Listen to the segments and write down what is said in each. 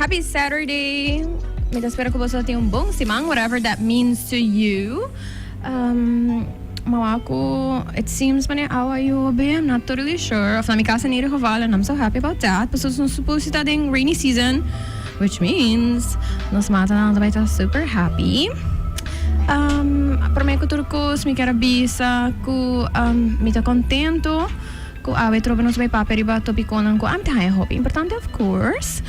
Happy Saturday. Mi ta spera ku boso tin un bon siman, whatever that means to you. M'a wak ku it seems manera awa yobe, I'm not totally sure. Of na mi kas in ieder geval and I'm so happy about that. Pasobra nos supposed ta den rainy season, which means nos matanan ta bai ta super happy. Prome ku tur kos mi kier a bisa ku mi ta contento ku awe trobe nos bai papia riba topiconan ku ami ta haña hopi importante of course.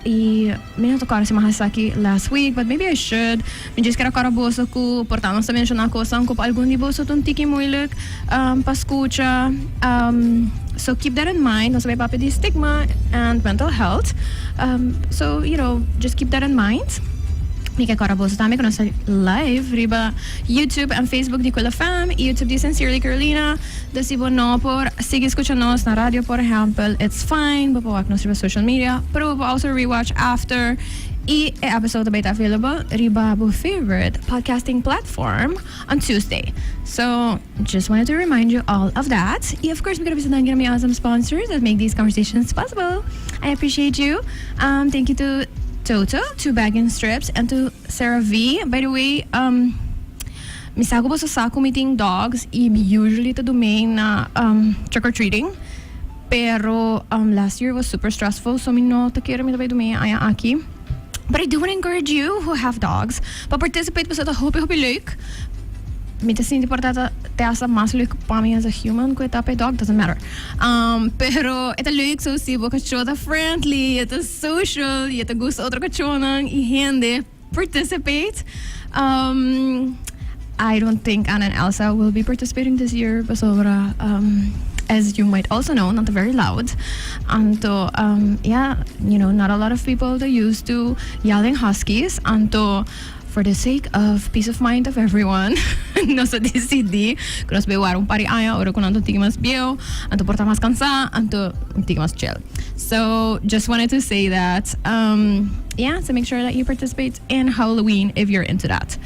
Y mi no ta kòrda si mi a hasi esaki last week but maybe I should. Mi djis kier a kòrda boso ku por ta nos ta menshoná kosnan ku pa algun di boso ta un tiki moeilijk pa skucha. So keep that in mind. Nos a bai papia di stigma and mental health. So you know just keep that in mind. Mi ke kòrda boso tambe ku nos ta live riba YouTube en Facebook di Kula Fam y YouTube di Sincerely Carolina. Dus si bo no por sigui skucha nos na radio por ehèmpel, it's fine, bo por wak nos riba social media, pero bo por also rewatch after y e episode ta bay ta available riba bo favorite podcasting platform on Tuesday. So, just wanted to remind you all of that. Y of course mi quiero bisa danki na mi awesome sponsors that make these conversations possible. I appreciate you. Thank you to Toto, to Bag and Strips and to CeraVe. By the way, Mi sa ku boso sa ku mi tin dogs y mi usually ta dum'é na trick or treating, pero last year was super stressful so mi no ta kere mi ta bai dum'é aña aki. But I do wanna encourage you who have dogs pa participate pasobra ta hopi hopi leuk. Mi ta sinti por ta ta te hasta mas leuk pa mi as a human ku e ta pa e dog, doesn't matter. Pero e ta leuk so si bo kachó ta friendly, e ta social y e ta gusta otro kachónan y hende. Participate. I don't think Anna and Elsa will be participating this year pasobra as you might also know nan ta very loud. Anto yeah you know not a lot of people ta used to yelling huskies anto for the sake of peace of mind of everyone nos a decidi ku nos bai wara un par di aña ora ku nan ta un tiki mas bieu anto por ta mas cansa anto un tiki mas chill. So just wanted to say that yeah so make sure that you participate in Halloween if you're into that.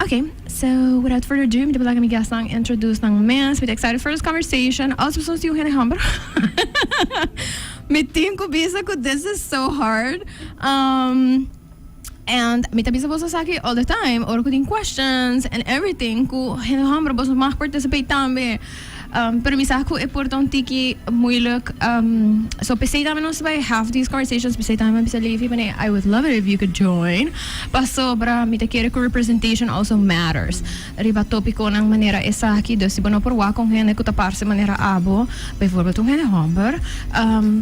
Okay so without further ado mi ta laga mi guestnan introduce nan mes. Mi ta excited for this conversation. Also pasobra nos tin un hende hamber. Mi tin cu bisa cu this is so hard. And mi ta bisa boso esaki all the time ora cu tin questions and everything cu hende homber boso mag participate tambe. Pero mi sa cu e por ta un tiki moeilijk. So p'esey tambe nos bai have these conversations, p'esey tambe mi a bisa Levi manera I would love it if you could join pasobra mi ta kere cu representation also matters riba topiconan manera esaki. Dus si bo no por wak un hende cu ta parse manera abo, bijvoorbeeld un hende homber,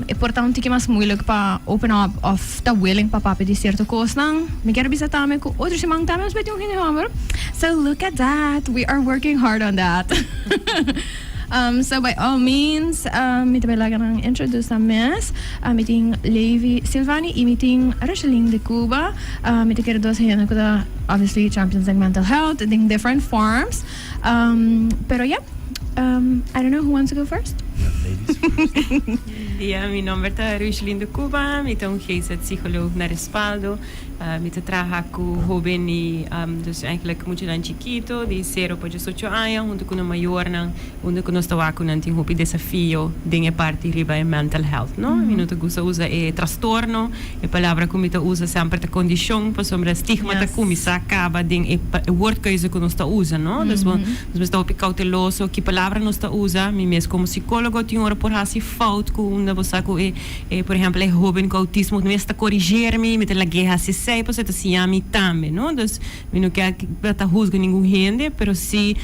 e por ta un tiki mas moeilijk pa open up of ta willing pa papia di cierto cosnan. Mi kier bisa tambe cu otro siman tambe nos bai tin un hende homber. So look at that, we are working hard on that. So by all means, mi ta bai laga nan introduce nan mes. Mi tin Levi Silvani y mi tin Rocheline de Cuba. Mi ta kere dos hende cu ta obviously champions den mental health den different forms. Pero yeah, I don't know who wants to go first. Ladies first. Dia, mi nomber ta Rocheline de Cuba, mi ta un GZ psicoloog na Respaldo. Mi ta traha ku hoben di, dus eigenlijk muchanan chikito di sero pa diesocho aña hunto ku nan mayornan, unda ku nos ta wak ku nan tin hopi desafio den e parti riba e mental health, no. Mi no ta gusta usa e trastorno, e palabra ku mi ta usa semper ta kondishon, pasobra stigma ta kuminsá kaba den e woordkeuze ku nos ta usa, no. Dus bo nos mester ta hopi kauteloso ki palabra nos ta usa. Mi mes komo sikólogo tin ora por hasi fout ku unda bo sa ku e E, por ehempel, e hoben ku outismo mes ta koriger mi, mi ta lag'é hasi esei pasobra e ta siña mi tambe, no? Dus, mi no ke ta husga ningun hende, pero si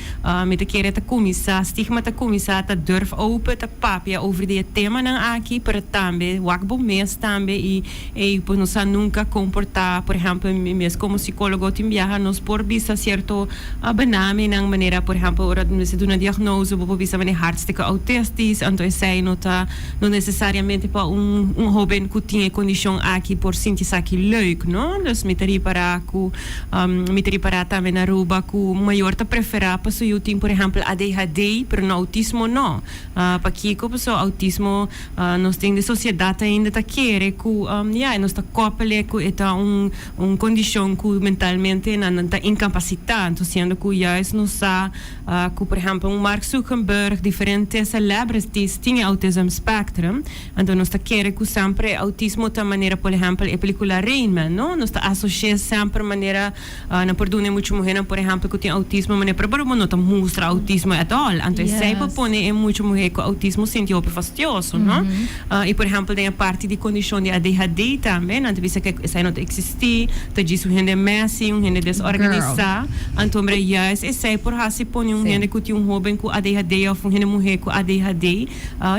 mi ta kere ta kuminsá, stigma ta kuminsá ta durf open, ta papia over di e temanan aki, pero tambe wak bo mes tambe i ei bo no sa nunka kon por ta. Por ehempel, mi mes komo sikólogo tin biaha nos por bisa sierto benamenan, manera por ehempel ora mester duna diagnose bo por bisa manera hartstikke autistisch, anto esei no ta. No nesesariamente pa un un hoben ku tin e kondishon aki por sinti esaki leuk, no. Dus mi ta ripará ku mi ta ripará tambe na Aruba ku mayor ta preferá pa su yu tin por ehèmpel ADHD pero no outismo no. Pakiko? Pasobra outismo nos tin den sosiedat ainda ta kere ku ya nos ta kòpel'e ku e ta un un kondishon ku mentalmente nan ta inkapasitá. Anto siendo ku juist nos sa Ku por ehèmpel un Mark Zuckerberg, diferente celebrities tin e autism spectrum. spectrum. Anto nos ta kere ku semper e autismo ta manera por ehempel e pelicula Rain Man, no? Nos ta asocia semper manera nan por duna e mucha muhernan por ehempel ku tin autismo manera pero bo no ta mustra autismo at all. Anto esei por pone e mucha muher ku autismo sinti hopi fastioso, no? I por ehempel den e parti di kondishon di ADHD tambe nan ta bisa ku esei no ta eksistí, ta djis un hende messy, un hende desorganisá. Anto hombre juist esei por hasi pone un hende ku tin un hoben ku ADHD òf un hende muher ku ADHD.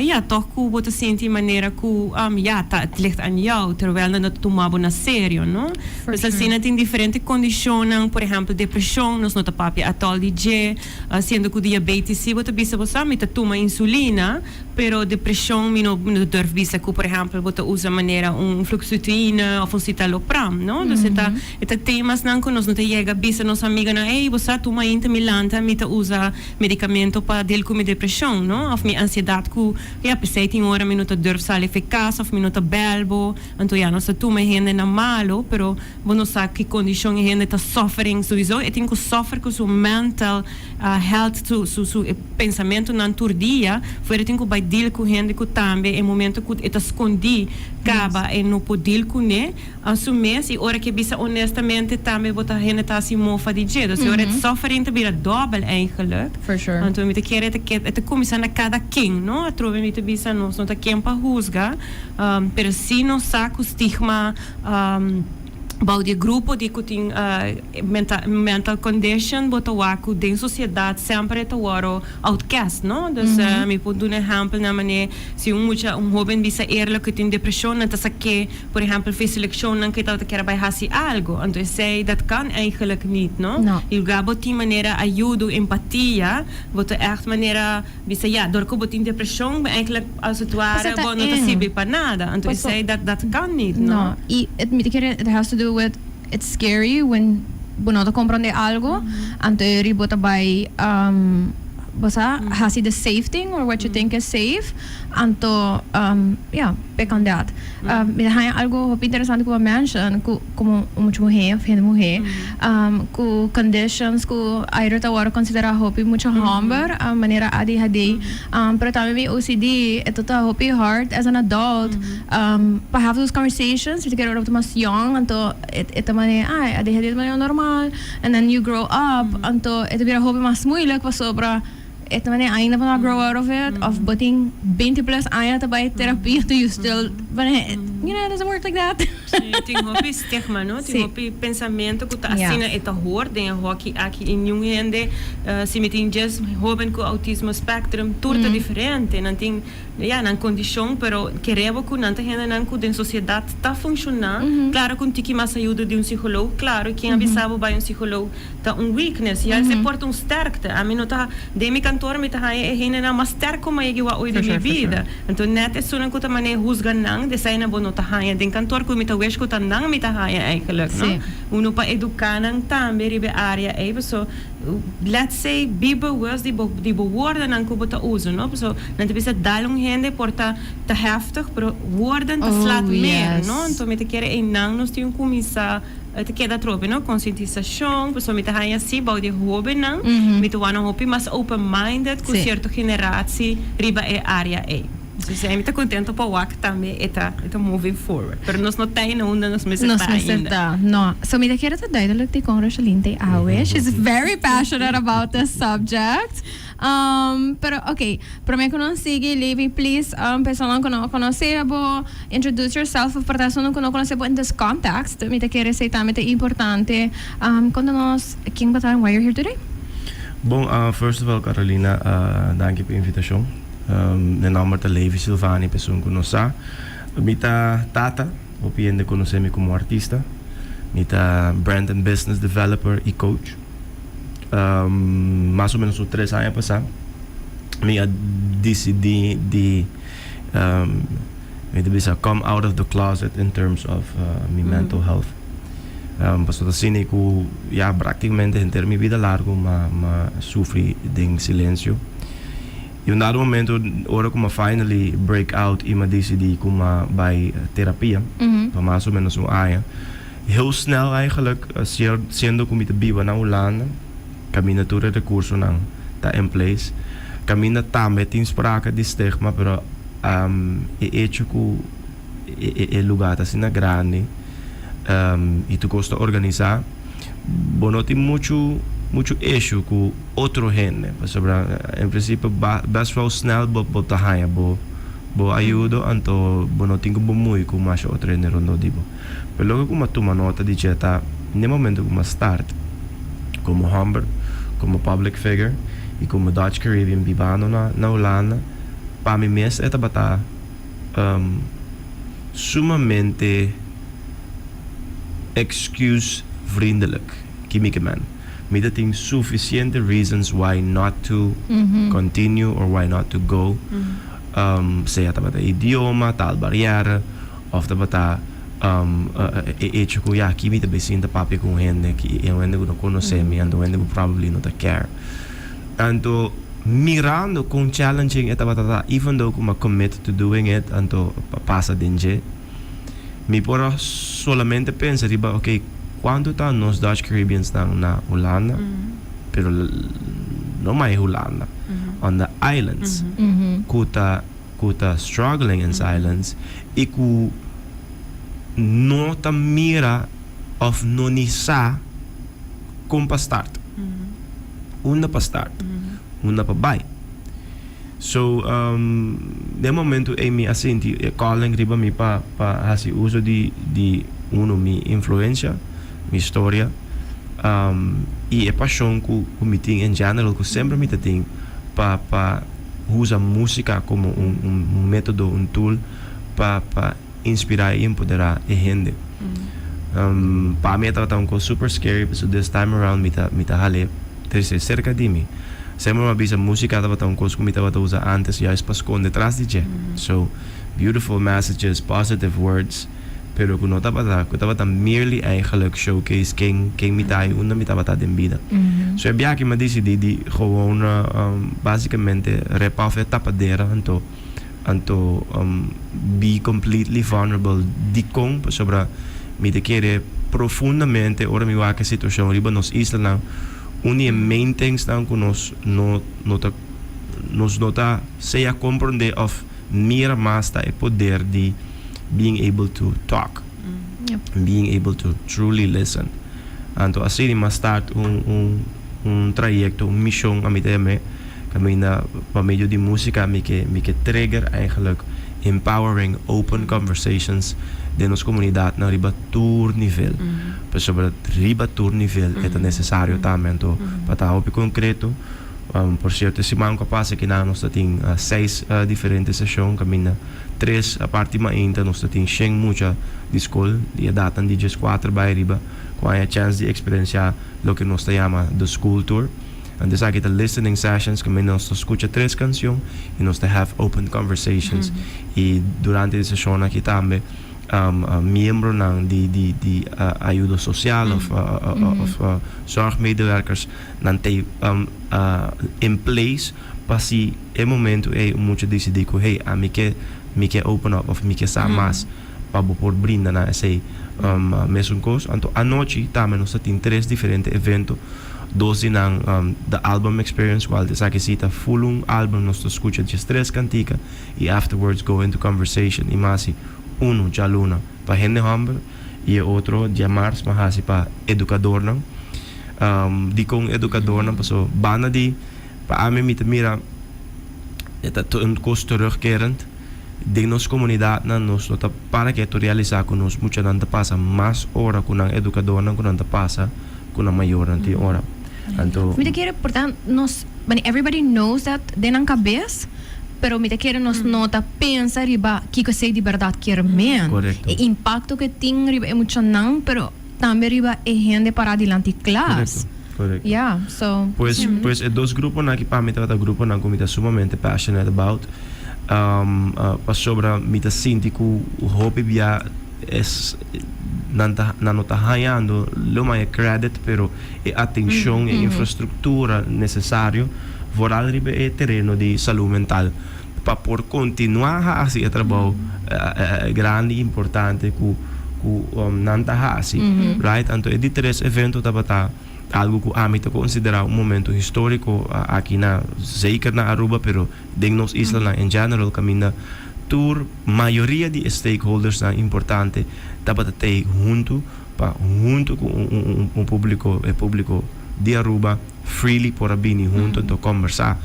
Ya, toch ku bo ta sinti manera ku, ya, ta, het ligt aan jou, terwijl nan no ta tuma bo na serio, no? Dus asina tin diferente kondishonnan, por ehèmpel depreshon, nos no ta papia atòl di dje, siendo ku diabetes si bo ta bisa bo sa mi ta tuma insulina, pero depreshon mi no mi no ta durf bisa ku por ehèmpel bo ta usa manera un fluoxetine òf un citalopram, no? Dus e ta e ta temasnan ku nos no ta yega bisa nos amiganan, ey bo sa tur mainta mi lanta mi ta usa Medicamento pa deal cu mi depresion, no? Of mi ansiedad cu, ya, p'esey tin ora mi no ta durf sali fe cas of mi no ta bel bo. Anto ya, nos ta tuma e hendenan malo, pero bo no sa ki condicion e hende ta suffering. Souiso e tin cu suffer cu su mental health, su, su, su pensamentonan tur dia. Fuera e tin cu bay deal cu hende cu tambe e momento cu e ta scondi caba e no por deal cune. A su mes y ora ke bisa honestamente tambe bo ta hende ta haci mofa di dje. Dus e ora e suffering ta bira dobbel eigenlijk. For sure. Anto mi ta kere e ta ke e ta cuminsa na cada ken, no? Atrobe mi ta bisa nos no ta ken pa huzga, pero si nos sa cu stigma bou di e grupo di cu tin mental mental condition bo ta wak cu den sociedad semper e ta worde outcast, no? Dus mi por duna ehempel na mane si un mucha un hoben bisa eerlijk cu tin depresion nan ta sa ke Por ehempel, fe seleccionnan cu e tabata kier a bay haci algo. Anto esey, dat kan eigenlijk niet, no? No. Y lugar bo tin manera ayudo, empatia, bo ta echt manera bisa, ja, door cu bo tin depresion, bo eigenlijk als het ware, Pasobra ta bo no ta eng. sirbi pa nada. Anto Paso. esey, dat, dat kan niet, no? No. Y het, mi ta kere, it has to do with, it's scary when bo no ta comprende algo, anto e ri bo ta bay, bo sa, haci the safe thing or what you think is safe, anto, ja, pick on that. Mi ta haña algo hopi interesante ku bo a mention ku komo un mucha muhé of hende muhé ku conditions ku either ta wòrdu konsiderá hopi mucha hòmber manera ADHD pero tambe mi OCD e ta ta hopi hard as an adult pa have those conversations mi ta kere ora bo ta mas yòn anto e ta manera ay ADHD ta manera normal and then you grow up anto e ta bira hopi mas moeilijk pasobra E ta manera ainda bo no a grow out of it of bo tin 20 plus aña ta bai terapia to you still manera you know it doesn't work like that. Sí, tin hopi stigma no, tin hopi pensamentu ku ta asina e ta hoor den e hoki aki i niun hende si mi tin djes hoben ku autismo spectrum tur ta diferente nan tin ya nan kondishon pero kere bo ku nan ta hendenan ku den sosiedat ta funshoná klaro ku un tiki mas ayuda di un psikoloog klaro ken a bisa bo bai un psikoloog Ta un weakness, juist e por ta un sterkte. Ami no ta, den mi kantor mi ta haña e hendenan mas sterk ku mi a yega wak oy den mi bida. Anto net esunnan ku ta manera husga nan, deseinan bo no ta haña den kantor ku mi ta wish ku ta nan mi ta haña eigenlijk, no. Uno pa eduká nan tambe riba e área ei, paso let's say be bewust di bo di bo woordennan ku bo ta usa, no. Paso nan ta bisa dal un hende por ta ta heftig, pero woorden ta slaat meer, no. Anto mi ta kere einan nos tin kuminsá. E ta keda atrobe no konsientisashon pasobra mi ta haña si bou di hobennan mi ta wòrdu hopi mas open minded ku sierto generatie riba e área ei. Entonces mi ta kontento pa wak tambe e ta e ta moving forward pero nos no ta ainda unda nos mester Nos ta mester ainda. ta, no. So mi ta kere ta duidelijk dikon Rocheline ta awe. She's very passionate about this subject. Pero ok, prome ku nos sigui, Levi, please, personanan ku no konosé bo, introduce yourself of por ta esunnan ku no konosé bo in this context, mi ta kere esei tambe ta importante. Konta nos ken bo ta and why you're here today. Bon, first of all, Carolina, danki pa e invitashon. Mi nòmber ta Levi Silvani, pa esun ku no sa. Mi ta tata, hopi hende konosé mi komo artista. Mi ta brand and business developer i coach. Mas o menos un tres aña pasá mi a disidí di mi ta bisa come out of the closet in terms of mi mental health. Pasobra ta asina ku ya praktikamente henter mi bida largu m'a m'a sufri den silensio. I un dado momento ora ku m'a finally break out i m'a disidí ku m'a bai terapia pa mas o menos un aña. Heel snel eigenlijk, siendo cu mi ta biba na Hulanda, caminda tur e recursonan ta in place. Caminda tambe tin sprake di stigma, pero. E hecho ku e lugar ta asina grandi i tur kos ta organisá, bo no tin muchu muchu issue ku otro hende pasobra en prinsipio best wel snel bo bo ta haña bo bo ayudo anto bo no tin ku bo mui ku masha otro hende rondó di bo. Pero loke ku mi a tuma nota di dje ta n'e momento ku mi a start komo hòmber, komo public figure i komo Dutch Caribbean bibando na na Hulanda, pa mi mes e tabata sumamente excuse vriendelijk, ki mi ke men. Mi ta tin suficiente reasons why not to continue or why not to go, sea tabata idioma, taalbarrière, of tabata e hecho ku ya aki mi ta bay sinta papia ku un hende, ki e un hende ku no konosé mi, anto un hende ku probably no ta care. Anto mirando kon challenging e tabata ta, even though ku mi a commit to doing it, anto pa pasa den dje, mi por a solamente pensa riba ok, kuantu ta nos Dutch Caribbeans nan na Hulanda, pero no mai Hulanda, on the islands ku ta ku ta struggling in silence i ku no ta mira òf no ni sa kon pa start, unda pa start, unda pa bai. So, den momento ei mi a sinti e calling riba mi pa pa hasi uso di di uno mi influencia, mi storia, i e pasion ku ku mi tin en general ku semper mi ta tin pa pa usa musica como un un metodo, un tool pa pa inspira i empodera e hende. Pa mi e tabata un cos super scary pasobra this time around mi ta mi ta hal'e trese cerca di mi. Semper mi a bisa musica tabata un cos cu mi tabata usa antes juist pa sconde tras di dje. So, beautiful messages, positive words, pero cu no tabata cu tabata merely eigenlijk showcase ken ken mi ta y unda mi tabata den bida. So e biaha aki mi a dicidi di gewoon basicamente rip off e tapadera anto Anto be completely vulnerable. Dikon? Pasobra mi ta kere profundamente ora mi wak e situacion riba nos islanan, un di e main thingsnan cu nos no no ta nos no ta sea comprende of mira mas ta e poder di being able to talk, being able to truly listen. Anto asina mi a start un un un trayecto, un mision a mi ta yam'e. Kaminda pa medio di músika mi ke mi ke trigger eigenlijk empowering open conversations den nos komunidatnan riba tur nivel. Pasobra riba tur nivel e ta nesesario tambe. Anto pa ta hopi konkreto, por sierto e siman ku a pasa kinan nos ta tin seis diferente seshon kaminda tres parti mainta nos ta tin shen mucha di skol di edatnan di dieskuater bai riba ku a haña chèns di eksperensiá loke nos ta yama the school tour. Anto esaki ta listening sessions kaminda nos ta skucha tres kanshon i nos ta have open conversations. I durante di seshonnan aki tambe miembronan di di di ayudo sosial of of zorgmedewerkers nan ta in place pa si e momento ei un mucha disidí ku hey ami ke mi ke open up of mi ke sa mas pa bo por brinda nan esei mesun kos. Anto anochi tambe nos ta tin tres diferente evento. Dos di nan The Album Experience cual esaki si ta full un album nos ta scucha djes tres cantica y afterwards go into conversation y mas si uno djaluna pa hende homber y e otro diamars ma haci pa educadornan. Dicon educadornan? Paso banda di pa ami mi ta mira e ta un cos terugkerend den nos comunidadnan nos no ta para keto realisa cu nos muchanan ta pasa mas ora cu nan educadornan cu nan ta pasa cu nan mayornan tin ora. Anto. Mi ta kere por ta nos, wanneer everybody knows that den nan cabes, pero mi ta kere nos no ta pensa riba kico esey di berdad kier men. Correcto. E impacto cu e tin riba e muchanan, pero tambe riba e hende para dilanti klas. Correcto, correcto. Ya, so. Pues, pues e dos gruponan aki pa mi tabata gruponan cu mi ta sumamente passionate about, pasobra mi ta sinti cu hopi bia Es nan ta nan no ta hañando lo maya credit pero e atencion e infrastructura necesario vooral riba e tereno di salud mental pa por continua haci e trabou grandi y importante cu cu nan ta haci right anto e di tres evento tabata algo cu ami ta considera un momento historico aki na zeker na Aruba pero den nos islanan en general caminda. Tur mayoria di e stakeholdersnan importante tabata tei huntu pa huntu ku un publico, e publico di Aruba freely por a bini huntu anto combersa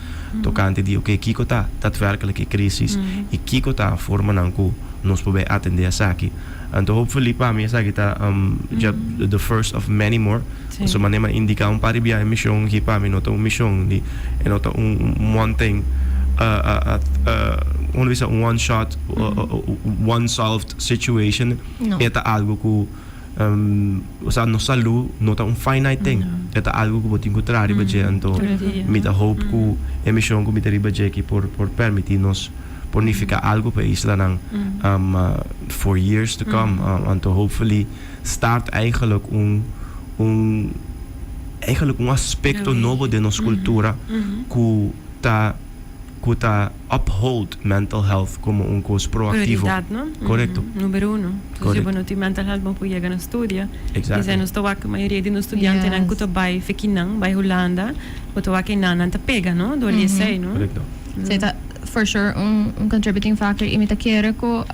tocante di ok kico ta daadwerkelijk e crisis y kico ta formanan cu nos por bay atende esaki. Anto hopefully pa mi esaki ta the first of many more. Pasobra manera mi a indica un par di bia e mision aki pa mi no ta un mision di e no ta un one thing como bisa un one shot one solved situation. E ta algo cu osea nos salud no ta un finite thing. E ta algo cu bo tin cu traha riba dje. Anto mi ta hope cu e mision cu mi ta riba dje aki por permiti nos por nifica algo pa e islanan for years to come. Anto hopefully start eigenlijk un un eigenlijk un aspecto nobo den nos cultura cu ta cu ta uphold mental health como un cos proactivo. Prioridad, no? Correcto. Numero uno. Correcto. Si bo no tin mental health bo por yega na studia. Exactly. Esei nos ta wak mayoria di nos studiantenan cu ta bay fekinan, bay Hulanda, bo ta wak einan nan ta pega, no? Door di esei, no? Correcto. Esei ta for sure un contributing factor y mi ta kere cu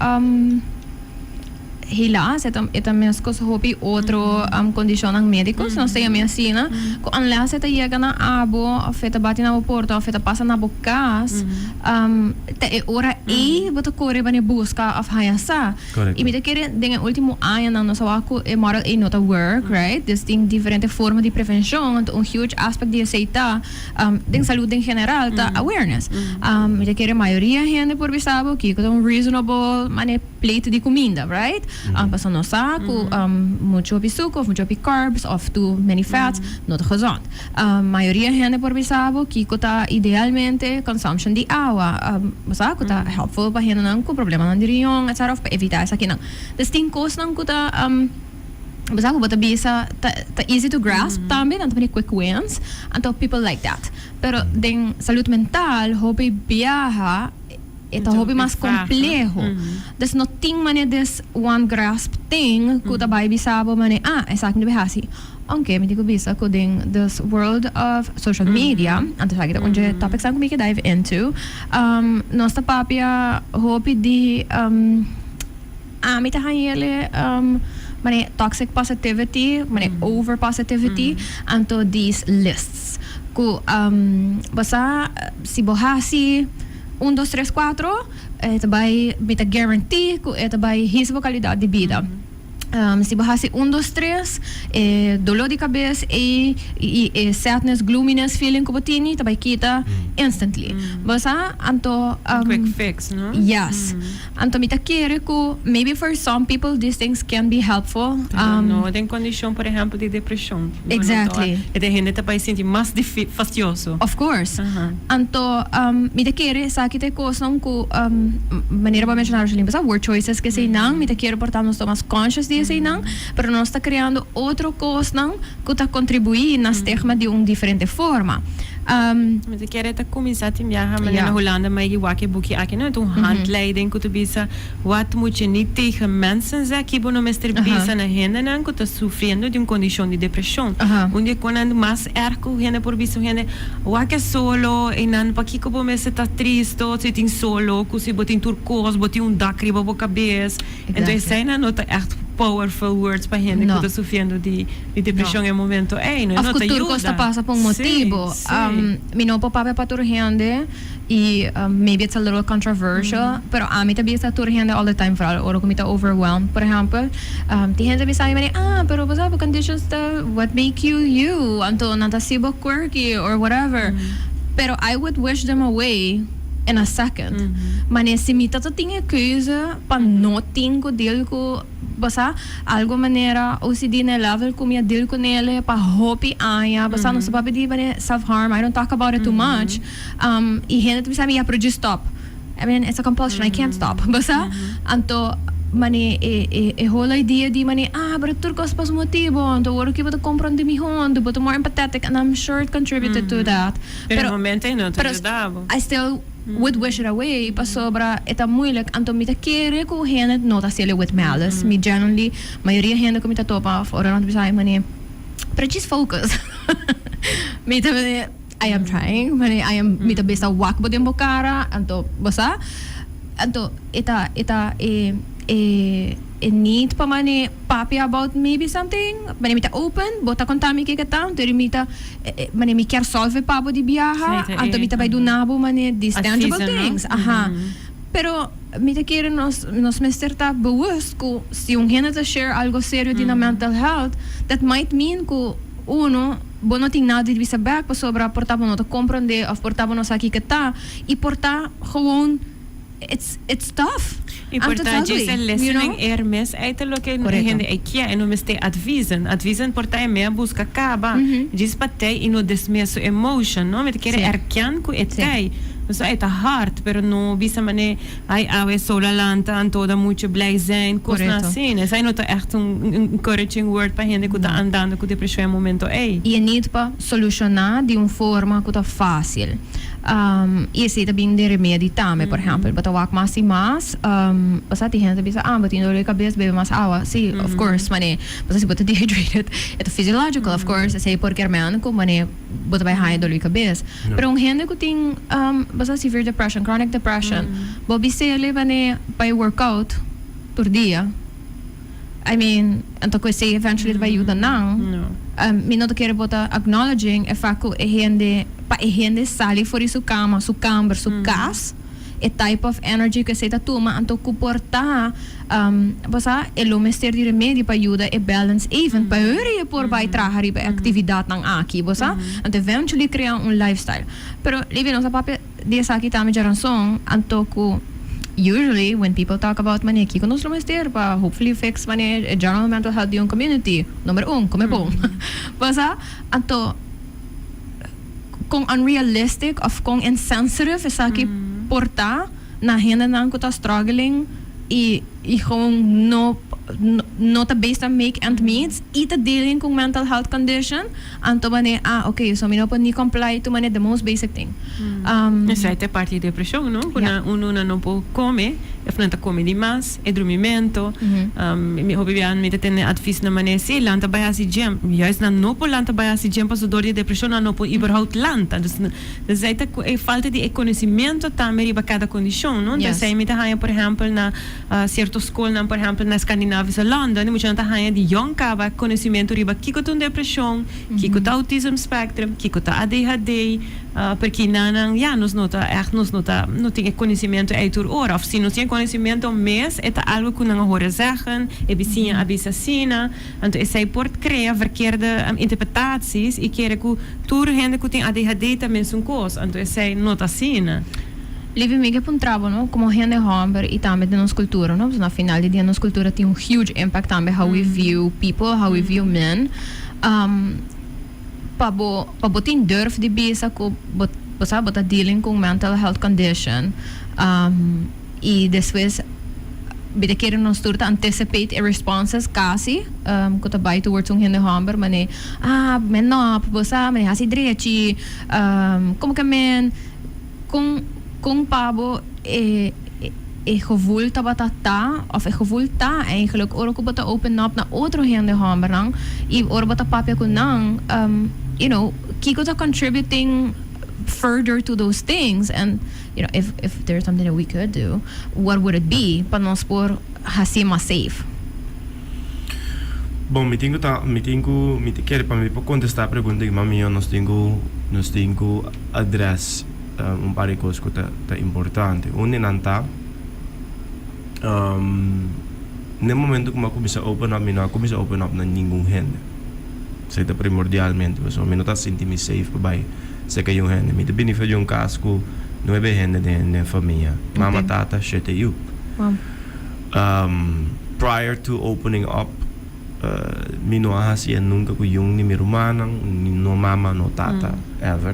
Helaas, e ta e ta meskos hopi otro kondishonnan médiko, si nos ta yama asina, ku unless e ta yega na abo òf e ta bati na bo porta òf e ta pasa na bo kas, ta e ora ei bo ta kore bani buska òf haña sa. I mi ta kere den e último añanan nos a wak ku e model ei no ta work, right? Dus tin diferente forma di prevenshon, anto un huge aspect di esei ta den salud den general ta awareness. Mi ta kere mayoria hende por bisa bo kiko ta un reasonable manera. Pleito di cuminda, right? Pasobra nos sa cu mucho hopi sucu of mucho hopi carbs of too many fats no ta gezond. Mayoria hende por bisa bo kico ta idealmente consumption di awa. Bo sa cu ta helpful pa hendenan cu problemanan di riñon etc. Of pa evita esakinan. Dus tin cosnan cu ta bo sa cu bo ta bisa ta easy to grasp tambe, nan ta pone quick wins, anto people like that. Pero den salud mental hopi biaha. E ta hopi mas compleho. Dus no tin mane this one grasp thing cu ta bay bisa bo mane ah esaki mi ta bay haci. Aunke mi tin cu bisa cu den this world of social media, anto esaki ta un dje topicsnan cu mi ke dive into, nos ta papia hopi di ami ta hañele mane toxic positivity, mane over positivity, anto these lists cu bo sa si bo haci. Un dos tres cuatro e ta bai mi ta guarantee cu e ta bai hisa bo calidad di bida. Si bo haci un dos tres e dolor di cabes ey y e sadness gloominess feeling cu bo tini ta bai kita instantly. Bo sa? Anto Un quick fix no? Yes. Anto mi ta kere cu maybe for some people these things can be helpful. Pero no den condicion por ehempel di depresion. Exactly. E den hende ta bay sinti mas fastioso. Of course. Anto mi ta kere esaki ta e cosnan cu manera bo a menciona Roselyn pasado, word choices ke eseinan mi ta kere por ta nos ta mas conscious di eseinan pero nos ta creando otro cosnan cu ta contribui na stigma di un diferente forma. Mi ta kere ta cuminsa tin biaha manera na Hulanda ma e wak e buki aki no ta un handleiding cu ta bisa wat moet je niet tegen mensen zeggen ki bo no mester bisa na hendenan cu ta sufriendo di un condicion di depresion. Un di e conan mas erg cu hende por bisa un hende wak e solo eynan pakico bo mester ta tristo si tin solo cu si bo tin tur cos bo tin un dak riba bo cabes. Enton eseinan no ta echt powerful words pa hende ku ta sufriendo di depresion e momento ei, no? E Of no ku ta tur kos ta yuda. pasa pa un Sí, motibu. sí. Mi no por papia pa tur hende i maybe it's a little controversial, pero ami ta bisa tur hende all the time, vooral ora ku mi ta overwhelmed, por ehempel. Tin hende ta bisa mi manera, ah, pero bo sa bo conditions ta what make you you, anto nan ta hasi bo quirky or whatever. Pero I would wish them away in a second. Manera si mi ta ta tin e keuze pa no tin cu deal cu bo sa algo manera OCD na e level cu mi a deal cu nele pa hopi aña bo sa nos ta papia di manera self harm I don't talk about it too much y hende ta bisa mi ya pero just stop I mean it's a compulsion I can't stop bo sa anto mane e e e whole idea di mane ah pero tur cos pa su motibo anto awor aki bo ta comprende miho anto bo ta more empathetic and I'm sure it contributed to that Pero e momento ei no ta yuda bo. I still would wish it away pasobra e ta moeilijk anto mi ta kere ku hende no ta hasiel with malice mi genuinely mayoria hende ku mi ta topa of ora nan ta bisa ai mane pero just focus mi ta mane I am trying mane I am mi ta bisa wak bo den bo kara anto bo sa. Anto e ta e ta e e e need pa mane papia about maybe something, mane mi ta open, bo ta konta mi kiko ta, anto mi ta mane mi kier solve pa bo di biaha, anto mi ta bai duna bo mane these tangible things, aha. Pero mi ta kere nos nos mester ta bewust ku si un hende ta share algo serio di nan mental health, that might mean ku uno bo no tin nada di bisa bek pasobra por ta bo no ta komprondé òf por ta bo no sa kiko ta i por ta gewoon it's it's tough. I por ta djis e listening ear mes ei ta loke e hende ei kier e no mester advisen. Advisen por ta e mea buska kaba djis pa tei i no dismiss su emotion no. Mi ta kere erken ku e tei. Pasobra e ta hard pero no bisa mane ai awe solo a lanta anto da mucho blij zijn kosnan asina. Esei no ta echt un encouraging word pa hende ku ta andando ku depresion e momento ei. I e need pa solushoná di un forma ku ta fásil. I esei ta bin den remedi tambe. Por ehèmpel, bo ta wak mas i mas, bo sa tin hende ta bisa, ah, bo tin dolor di kabes, bebe mas awa. Sí, of course, manera bo sa si bo ta dehydrated, e ta physiological, of course, esei por kier men ku manera bo ta bai haña dolor di kabes. Pero un hende ku tin, bo sa, severe depression, chronic depression, bo bis'el manera bai workout tur dia. I mean, anto ku esei eventually ta bai yuda nan. Mi no ta kere bo ta acknowledging e fak ku e hende, pa e hende sali for di su kama, su kamber, su kas, e type of energy ku esei ta tuma, anto ku por ta, bo sa, e lo mester di remedi pa yuda e balance even, pa huri e por bai traha riba e aktividatnan aki, bo sa. Anto eventually krea un lifestyle. Pero, Livia, nos a papia di esaki tambe djaranson, anto ku usually when people talk about manera kiko nos lo mester pa hopefully fix manera e general mental health di un community, number un, come bon. Bo sa? Anto kon unrealistic of kon insensitive esaki por ta na hendenan ku ta struggling i i gewoon no no ta based on make end meets i ta dealing ku mental health condition. Anto manera, ah, ok, so mi no por ni comply to manera the most basic thing. Esei ta e parti di depresion, no? Ku nan unu nan no por kome, of nan ta kome di mas, e drumimento. Mi hopi bia mi ta tene advis na manera, si, lanta bai hasi gym. Juist nan no por lanta bai hasi gym pasobra dor di e depresion nan no por überhaupt lanta. Dus esei ta e falta di e konosimento tambe riba kada kondishon, no? Enton esei mi ta haña por ehèmpel na Cierto scolnan, por ehempel na Scandinavische landen, e muchanan ta haña di yong caba conocimento riba kico ta un depresion, kico ta autism spectrum, kico ta ADHD, perki nan nan, ya, nos no ta echt, nos no ta, no tin e conocimento ey tur ora. Of si nos tin e conocimento mes, e ta algo cu nan a horen zeggen, e bisiña a bisa asina. Anto esey por crea verkeerde interpretaties y kere cu tur hende cu tin ADHD ta mesun cos, anto esey no ta asina. Livi, mi ke puntra bo, no, komo hende hòmber i tambe den nos kultura, no, pasobra na final di dia nos kultura tin un huge impact tambe how we view people, how we view men, pa bo, pa bo tin durf di bisa ku bo, bo sa, bo ta dealing ku un mental health condition, i despues mi ta kere nos tur ta anticipate e responses kasi ku ta bai towards un hende hòmber manera, ah, man up, bo sa, manera hasi drechi, komo ke men. Kon kon pa bo e e gevoel tabata ta of e gevoel ta eigenlijk ora ku bo ta open up na otro hende hòmbernan i ora bo ta papia ku nan you know kiko ta contributing further to those things and you know if if there is something that we could do what would it be pa nos por hasié mas safe. Bon mi tin ku ta mi tin ku mi ta kere pa mi por kontestá e pregunta aki mas mihó nos tin ku nos tin ku address un par di kos ku ta ta importante. Un di nan ta na e momento ku mi a kuminsá open up mi no a kuminsá open up na ningun hende. Esei ta primordialmente pasobra mi no ta sinti mi safe pa bai serka di un hende. Mi ta bini for di un kas ku nuebe hende den den famia, mama, tata, shete yu. Prior to opening up Mi no a hasi e nunca cu yun ni mi rumannan, ni no mama, no tata, ever.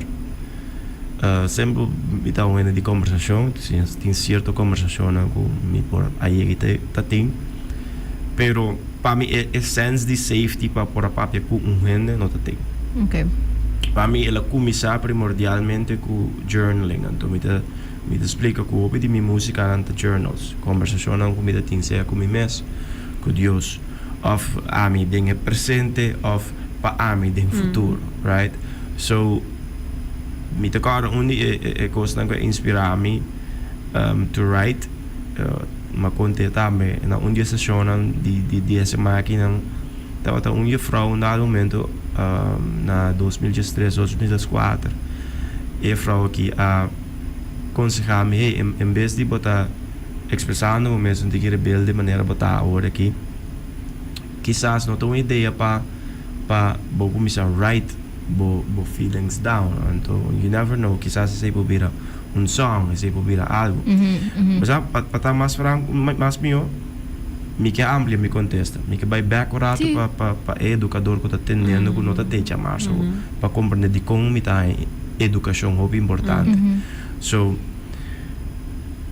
Semper mi ta un hende di combersacion, tin cierto combersacionnan cu mi por a yega y ta tin. Pero pa mi e sense di safety pa por a papia cu un hende no ta tin. Pa mi el a cuminsa primordialmente cu journaling, anto mi ta Mi ta splika ku hopi di mi músikanan ta journals, kombersashonnan ku mi ta tin sea ku mi mes, ku Dios, òf ami den e presente òf pa ami den futuro, right? So, mi ta kòrda un di e kosnan ku a inspirá mi to write. m'a konté tambe na un di e seshonnan di di di e siman akinan tabata un jefrou un dado momento na 2013, 2014 e jefrou aki a konsehá mi, hey, en bes di bo ta ekspresando bo mes un tiki rebelde manera bo ta awor aki, kisas no ta un idea pa pa bo kuminsá write bo bo feelings down. Anto you never know, kisas esei por bira un song, esei por bira algu. Bo sa, pa pa ta mas franco, mas mihó, mi ke amplia mi kontesta. Mi ke bai bèk un ratu pa pa pa e edukador ku ta tendendo ku no ta techa mas so pa komprende dikon mi ta haña edukashon hopi importante. So.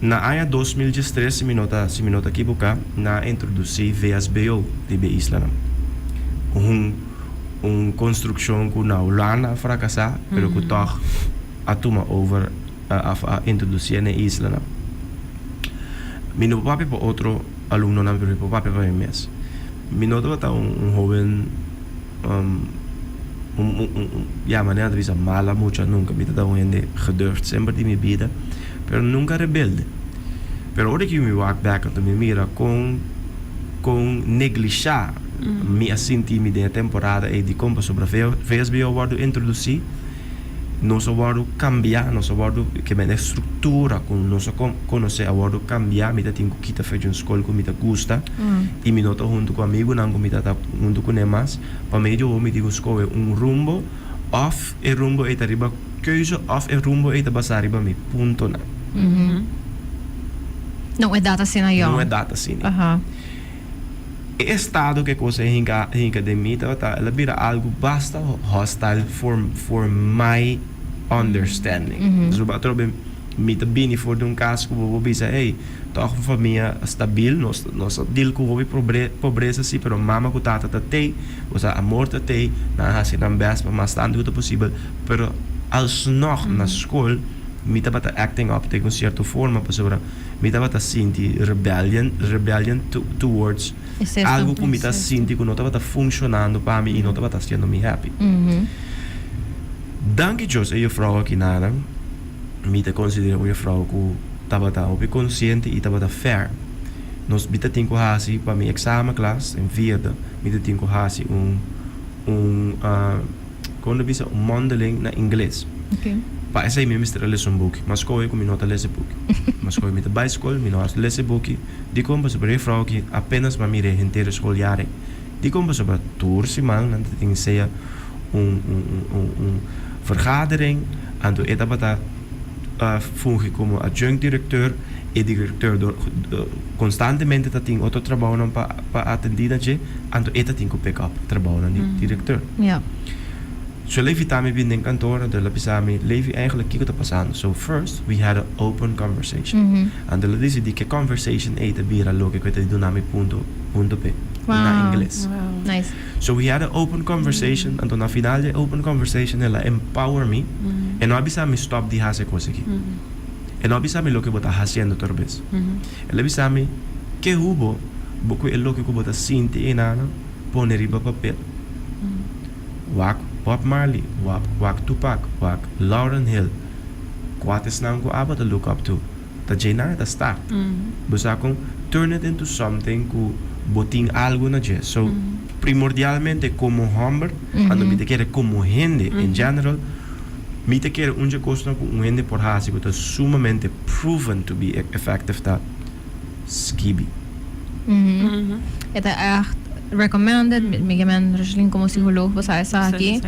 Na aña 2013, si mi no ta si mi no ta kiboká, nan a introdusí VSBO riba e islanan. Un un konstrukshon ku na Hulanda a frakasá, pero ku tòg a tuma over òf a introdusí na e islanan. Mi no por papia pa otro alumnonan, pero mi por papia pa mi mes. Mi no tabata un un hóben un un un ya manera ta bisa mala mucha nunka. Mi tabata un hende gedurfd semper di mi bida. Pero nunca rebelde. Pero ora ki mi wak bek anto mi mira kon kon neglisha mi a sinti mi den e temporada ei dikon pasobra VSBO a wordo introduci nos a wordo cambia nos a wordo ke men e structura ku nos a conoce a wordo cambia mi ta tin ku kita fecha un skol ku mi ta gusta y mi no ta hunto ku amigunan ku mi ta ta hunto kune mas pa medio mi tin ku skohe un rumbo of e rumbo ei ta riba Keuze of e rumbo ei ta basá riba mi puntonan. No edat asina yo. No edat asina. E estado ku e kos ei hinka hinka den mi tabata el a bira algu basta hostile for for my understanding. Pasobra atrobe mi ta bini for di un kas ku bo por bisa hey tòg un famia stabil nos nos a deal ku hopi pobresa si pero mama ku tata ta tei bo sa amor ta tei nan a hasi nan bèst pa mas tantu ku ta posibel. Pero alsnog na skol mi tabata acting up den un cierto forma pasobra mi tabata sinti rebellion, rebellion towards algo cu mi ta sinti cu no tabata funcionando pa mi y no tabata haciendo mi happy. Danki Dios e juffrouw aki nanan mi ta considera un juffrouw cu tabata hopi consciente y tabata fair. Nos mi ta tin cu haci pa mi examen klas en vierde mi ta tin cu haci un un. Kon ta bisa un mondeling na ingles. Pa esei mi mester a lesa un buki. Mas koe ku mi no ta lesa e buki. Mas koe mi ta bai skol, mi no a lesa e buki. Dikon? Pasobra e frou aki apenas m'a mir'é henter e skol yare. Dikon? Pasobra tur siman nan ta tin sea un un un un vergadering, anto e tabata fungi komo adjunct directeur. E directeur dor konstantemente ta tin otro trabounan pa pa atendí na dje, anto e ta tin ku pick up trabounan di directeur. So Levi ta mi bin den kantoor, anto el a bisa mi, Levi eigenlijk kiko ta pasando? So first we had a open conversation. Anto el a disidí ke conversation ei ta bira loke ku e ta di duna mi punto punto p'e na ingles. So we had a open conversation, anto na final di e open conversation el a empower mi, e no a bisa mi stop di hasi e kos aki. E no a bisa mi loke bo ta hasiendo tur bes. El a bisa mi, Ke hubo bo ku e loke ku bo ta sinti einanan pone riba papel? Wak Bob Marley, wak wak Tupac, wak Lauryn Hill. Kua ta esnan ku abo ta look up to? Ta dje nan e ta start. Bo sa kon? Turn it into something ku bo tin algu na dje. So, primordialmente komo hòmber, anto mi ta kere komo hende in general, Mi ta kere un dje kosnan ku un hende por hasi ku ta sumamente proven to be effective ta skibi. E ta ègt recommended, mi ke men Roselyn komo psikoloog bo sa esaki.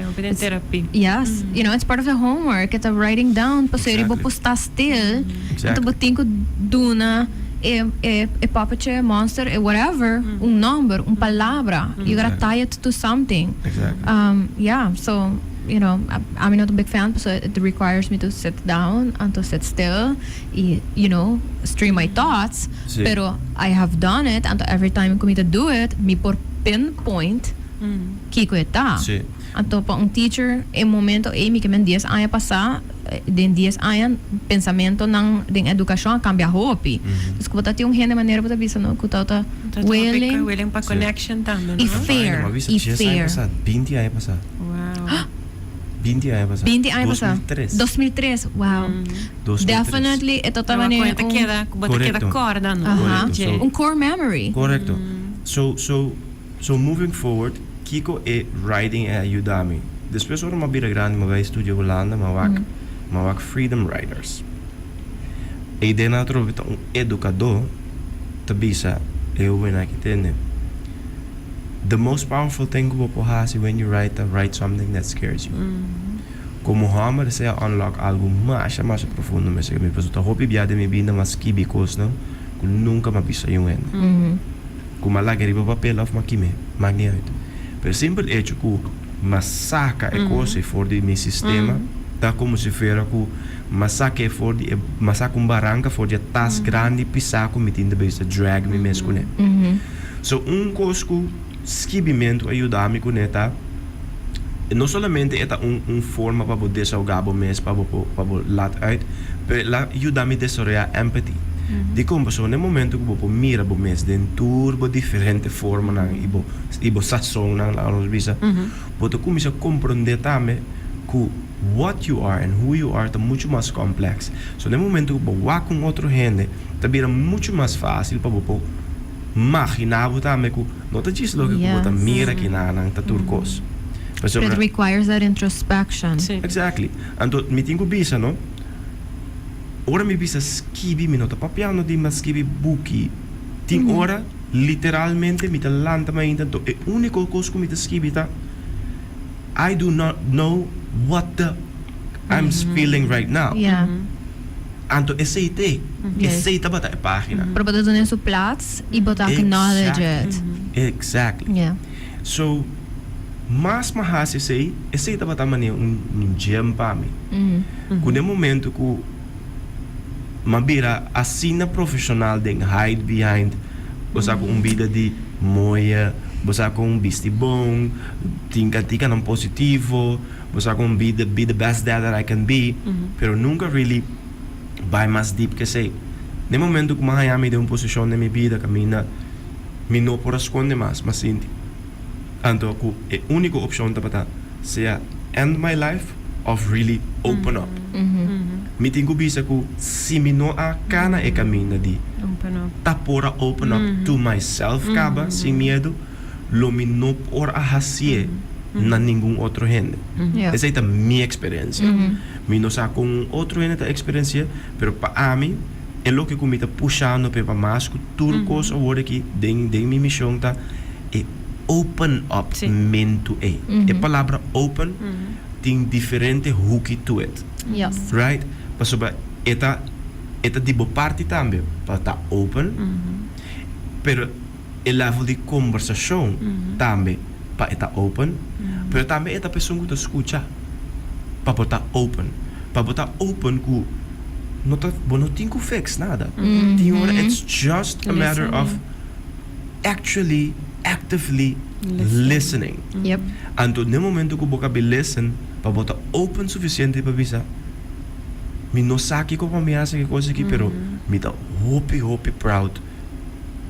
Yes, you know it's part of the homework, e ta writing down pasobra bo por sta stil, anto bo tin ku duna e e poppetje, monster, e whatever, un nòmber, un palabra, you gotta tie it to something. Yeah, so. You know, ami no ta big fan pasobra it requires me to sit down and to sit still y you know, stream my thoughts. Sí. Pero I have done it anto every time cu mi ta do it, mi por pinpoint kico e ta. Sí. Anto pa un teacher e momento ey mi ke men dies aña pasa, den dies aña pensamentonan den educacion a cambia hopi. Dus cu bo ta tin un hende manera bo ta bisa no cu ta ta willing. Willing pa Sí. connection tambe, Y no? fair, Ay, no, m'a bisa y dies aña fair. pasa, binti aña pasa. Wow. 20 aña pasá. 20 aña pasá. 2003. 2003, wow. 2003. Definitely e ta Pero manera ta un keda, bo ta keda Korekto. korda, no? Aha. Korekto. So, Un core memory. Korekto. So moving forward, kiko e writing a yuda mi? Despues ora m'a bira grandi, m'a bai studia Hulanda, m'a wak, m'a wak Freedom Riders. E idea nan atrobe ta un edukadó ta bisa e hobennan aki tende, The most powerful thing ku bo por hasi when you write ta write something that scares you. Komo hòmber esei a unlock algu masha masha profundo mester ku mi pasobra ta hopi bia den mi bida m'a skibi kosnan ku nunka m'a bisa yun hende. Ku m'a laga riba papel òf m'a kim'é, mak ni uit. Pero e simpel echo ku m'a saka e kos ei for di mi sistema ta komo si fuera ku m'a sak'é for di e, m'a saka un baranka for di e tas grandi pisá ku mi tin ta bisa drag mi mes kuné. So un kos ku skibimentu a yuda mi kuné ta, no solamente e ta un un forma pa bo desahogá bo mes, pa bo por pa bo lat uit, pero el a yuda mi desaroyá empathy. Dikon? Pasobra na e momento ku bo por mira bo mes den tur bo diferente formanan i bo i bo sasonnan, laga nos bisa, bo ta kuminsá komprondé tambe ku what you are and who you are ta muchu mas complex. So na e momento ku bo wak un otro hende ta bira muchu mas fásil pa bo por Maginá bo tambe ku no ta djis loke ku bo ta mira kinanan ta tur kos. Pasobra. It requires that introspection. Sí. Exactly. Anto mi tin ku bisa no, ora mi bisa skibi mi no ta papiando di mi a skibi buki. Tin ora literalmente mi ta lanta mainta anto e úniko kos ku mi ta skibi ta I do not know what the I'm feeling right now. Yeah. Anto esei t'e, esei tabata e página. Pero bo ta duna su plaats i bo ta acknowledge it. Exactly. Yeah. So, mas m'a hasi esei, esei tabata manera un gem pa mi. Ku den momento ku m'a bira asina profeshonal den hide behind, bo sa ku un bida di moia, bo sa ku un bisti bon, tin kantikanan positivo, Bo sa kon be the be the best dad that I can be, pero nunca really bai mas deep ke esei. Den momento ku mi a haña mi den un posishon den mi bida kaminda mi no por a skonde mas, mi a sinti anto ku e úniko opshon tabata sea end my life òf really open up. Mi tin ku bisa ku si mi no a kana e kaminda di ta por a open up to myself kaba sin miedu, lo mi no por a hasié na ningun otro hende. Esei ta mi eksperensia. Mi no sa kon un otro hende ta eksperensi'é, pero pa ami e loke ku mi ta pushando p'e pa mas ku tur kos awor aki den den mi mishon ta e open up mentu ei. E palabra open tin diferente huki to it. Right? Pasobra e ta e ta di bo parti tambe pa ta open, pero e level di kombersashon tambe pa e ta open, pero tambe e ta pa esun ku ta skucha pa bo ta open, pa bo ta open ku no ta bo no tin ku fix nada, tin ora it's just a matter of actually actively listening. Anto den momento ku bo ka bi listen pa bo ta open sufisiente pa bisa mi no sa kiko pa mi hasi e kos aki pero mi ta hopi hopi proud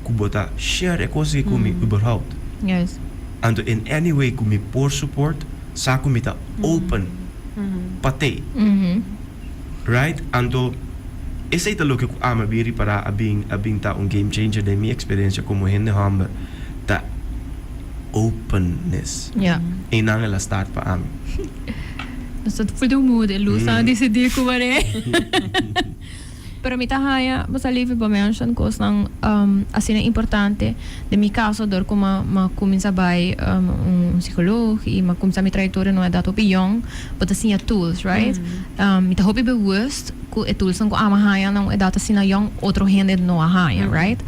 ku bo ta share e kos aki ku mi überhaupt. Yes. Anto in any way ku mi por support, sa ku mi ta open pa tei. Right? Anto esei ta loke ku ami a bin ripará a bin a bin ta un game changer den mi eksperensia komo hende hòmber, ta openness. Ja. Einan el a start pa ami. Nos ta full den mood, e luz a disidí ku manera. Pero mi ta haña, bo sa Livy, bo mention cosnan asina importante. Den mi caso dor cu m'a m'a cuminsa bay un psicoloog y m'a cuminsa mi trayectoria na un edad hopi yong, bo ta siña tools, right? Mi ta hopi bewust cu e toolsnan cu ami a haña na un edad asina yong otro hende no a haña, right?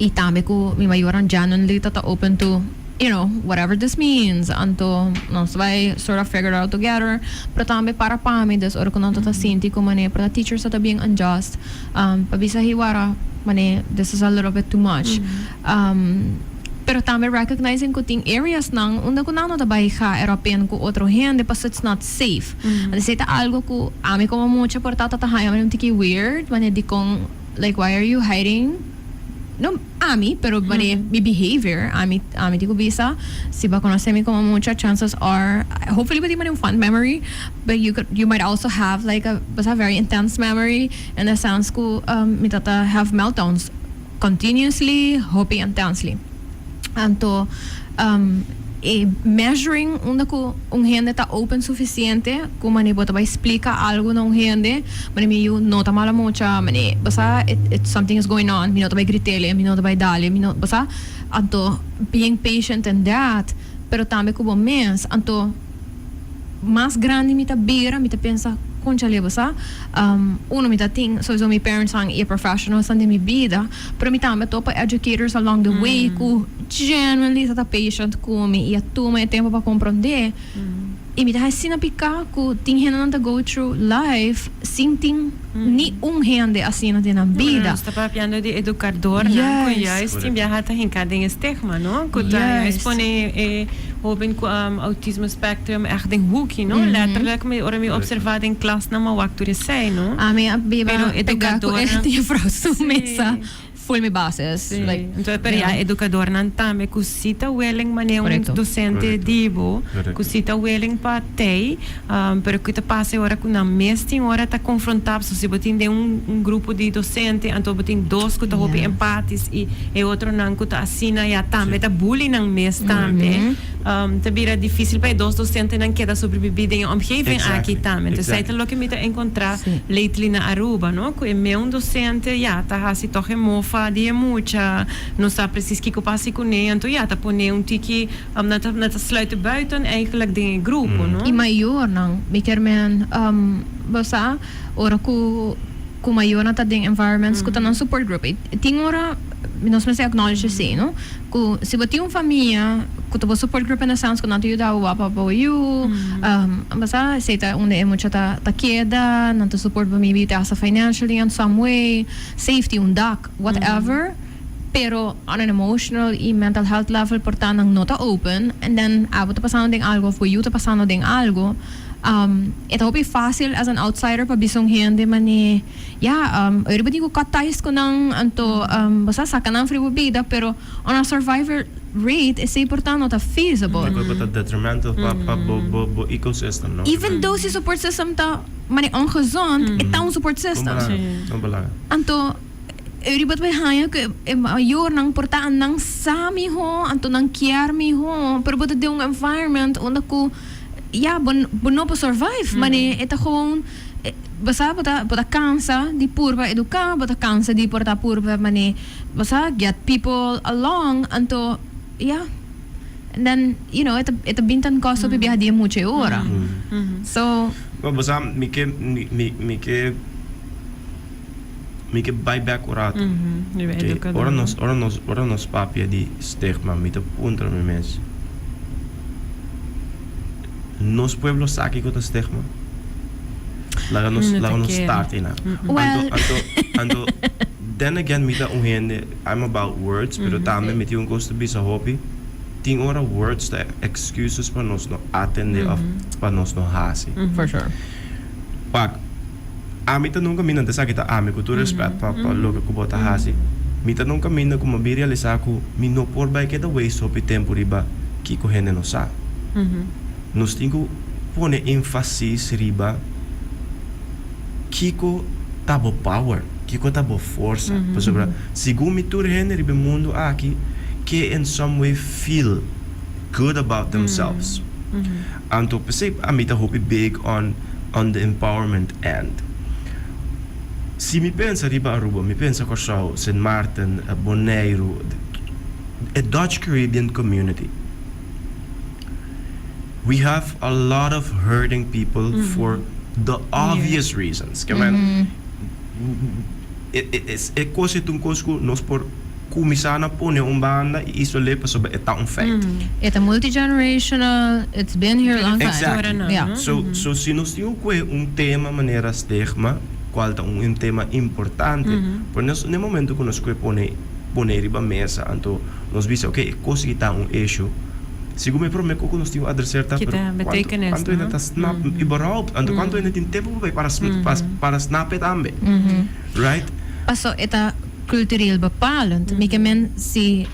Y tambe cu mi mayornan genuinely ta ta open to. You know, whatever this means, anto nos bai sort of figure it out together, pero tambe para pa mi, dus ora ku nan ta ta sinti ku manera por ta teachers ta ta bien unjust, pa bisa hey wara, manera this is a little bit too much. Pero tambe recognizing ku tin areas nan unda ku nan no ta bai ga erop in ku otro hende pasobra it's not safe. Anto esei ta algo ku ami komo mucha por ta ta ta haña un tiki weird, manera dikon, like why are you hiding? No. ami, pero mane mi behavior, ami ami tin ku bisa, si bo a konosé mi komo mucha, chances are, hopefully bo tin mane un fond memory, but you could you might also have like a bo sa very intense memory in the sense ku mi ta ta have meltdowns continuously, hopi intensely. Anto e measuring unda ku un hende ta open sufisiente ku mane bo ta bai splika algu na un hende, mane mi yu no ta mala mucha, mane bo sa it it something is going on, mi no ta bai grit'ele, mi no ta bai dale, mi no bo sa. Anto being patient in that, pero tambe ku bo mes. Anto mas grandi mi ta bira, mi ta pensa, Conchale, bo sa, uno mi ta tin sowieso mi parentsnan y e professionalsnan den mi bida, pero mi tambe topa educators along the way cu genuinely ta ta patient cu mi y a tuma e tempo pa comprende. Y mi ta asina pica cu tin hendenan ta go through life sin tin ni un hende asina den nan bida. Nos ta papiando di educadornan cu juist tin biaha ta hinca den e stigma, no? Cu ta juist pone e hoben cu autismo spectrum echt den hoeki, no? Letterlijk mi ora mi observa den klasnan mi a wak tur esey, no? Ami a biba pega cu e juffrouw su mesa full mi basis. Si. Entonces pero ya educadornan tambe cu si ta willing manera un docente di bo cu si ta willing pa tey, pero cu ta pasa e ora cu nan mes tin ora ta confronta pasobra si bo tin den un grupo di docente anto bo tin dos cu ta hopi empatis y e otronan cu ta asina ya tambe ta bully nan mes tambe. Ta bira dificil pa e dos docentenan keda sobrevivi den e omgeving aki tambe. Entonces esey ta loke mi ta encontra lately na Aruba, no? Cu e meun docente ya ta haci toch e mofa di e mucha, no sa precies kico pasa cune, anto ya ta pone un tiki, nan ta nan ta sluiten buiten eigenlijk den e grupo, no? E mayornan, mi kier men, bo sa, ora cu cu mayornan ta den environments cu ta nan support group, tin ora nos mester acknowledge esey, no? Ku si bo tin un famia ku ta bo support group in the sense ku nan ta yuda bo wak pa bo yu, bo sa esei ta unda e mucha ta ta keda, nan ta support bo maybe te hasta financially in some way, safety, un dak, whatever, pero on an emotional y mental health level por ta nan no ta open and then abo ta pasando den algo of bo yu ta pasando den algo, e ta hopi facil as an outsider pa bisa un hende mane. Ya, ora bo tin ku cut ties ku nan, anto bo sa saka nan for di bo bida, pero on a survival rate esei por ta no ta feasible. Bo ta detrimental pa pa bo bo bo ecosystem, no? Even though si support system ta mane ongezond, e ta un support system. No belangrijk. Anto ora bo ta bai haña ku e mayornan por ta nan sa miho, anto nan kier miho, pero bo ta den un environment unda ku ya bo bo no por survive, mane e ta gewoon. Bo sa, bo ta, bo ta cansa di purba educa, bo ta cansa di por ta purba mane, bo sa, get people along, anto, ya, and then, you know, e ta, e ta bin tan costo pa biaha di e mucha e ora. So. Bo sa, mi ke, mi, mi, mi ke, mi ke bai bek un rato. Ke ora nos, ora nos, ora nos papia di stigma, mi ta puntra mi mes, Nos pueblo sa kiko ta stigma? Laga nos, laga nos start einan. Anto, anto, anto, then again mi ta un hende, I'm about words, pero tambe mi tin un kos ta bisa hopi, tin ora words ta excuses pa nos no atende of pa nos no hasi. For sure. Wak, ami ta nunka minda, esaki ta ami, ku tur respet pa pa loke ku bo ta hasi, mi ta na un kaminda ku mi a bin realisá ku mi no por bai keda waste hopi tempu riba kiko hende no sa. Nos tin ku pone énfasis riba kiko ta bo power, kiko ta bo forsa. Pasobra segun mi tur hende riba e mundu aki ke in some way feel good about themselves. Anto p'esei ami ta hopi big on on the empowerment end. Si mi pensa riba Aruba, mi pensa Kòrsou, Sint Maarten, Boneiru, e Dutch Caribbean community, we have a lot of hurting people for the obvious reasons. Ke men, e kos ei ta un kos ku nos por kuminsá na pone un banda i isol'é pasobra e ta un feit. E ta multigenerational, it's been here a long time. Exactly. Yeah. So, so si nos tin ku e un tema manera stigma, kual ta un tema importante, pero nos na e momento ku nos kue pone pone riba mesa, anto nos bisa ok e kos aki ta un issue, segun mi e prome kos ku nos tin ku adreser ta pero kuantu kuantu hende ta snap überhaupt, anto kuantu hende tin tempu pa bai para para snap e tambe, right? Paso e ta. cultureel bepalend. Mi ke men si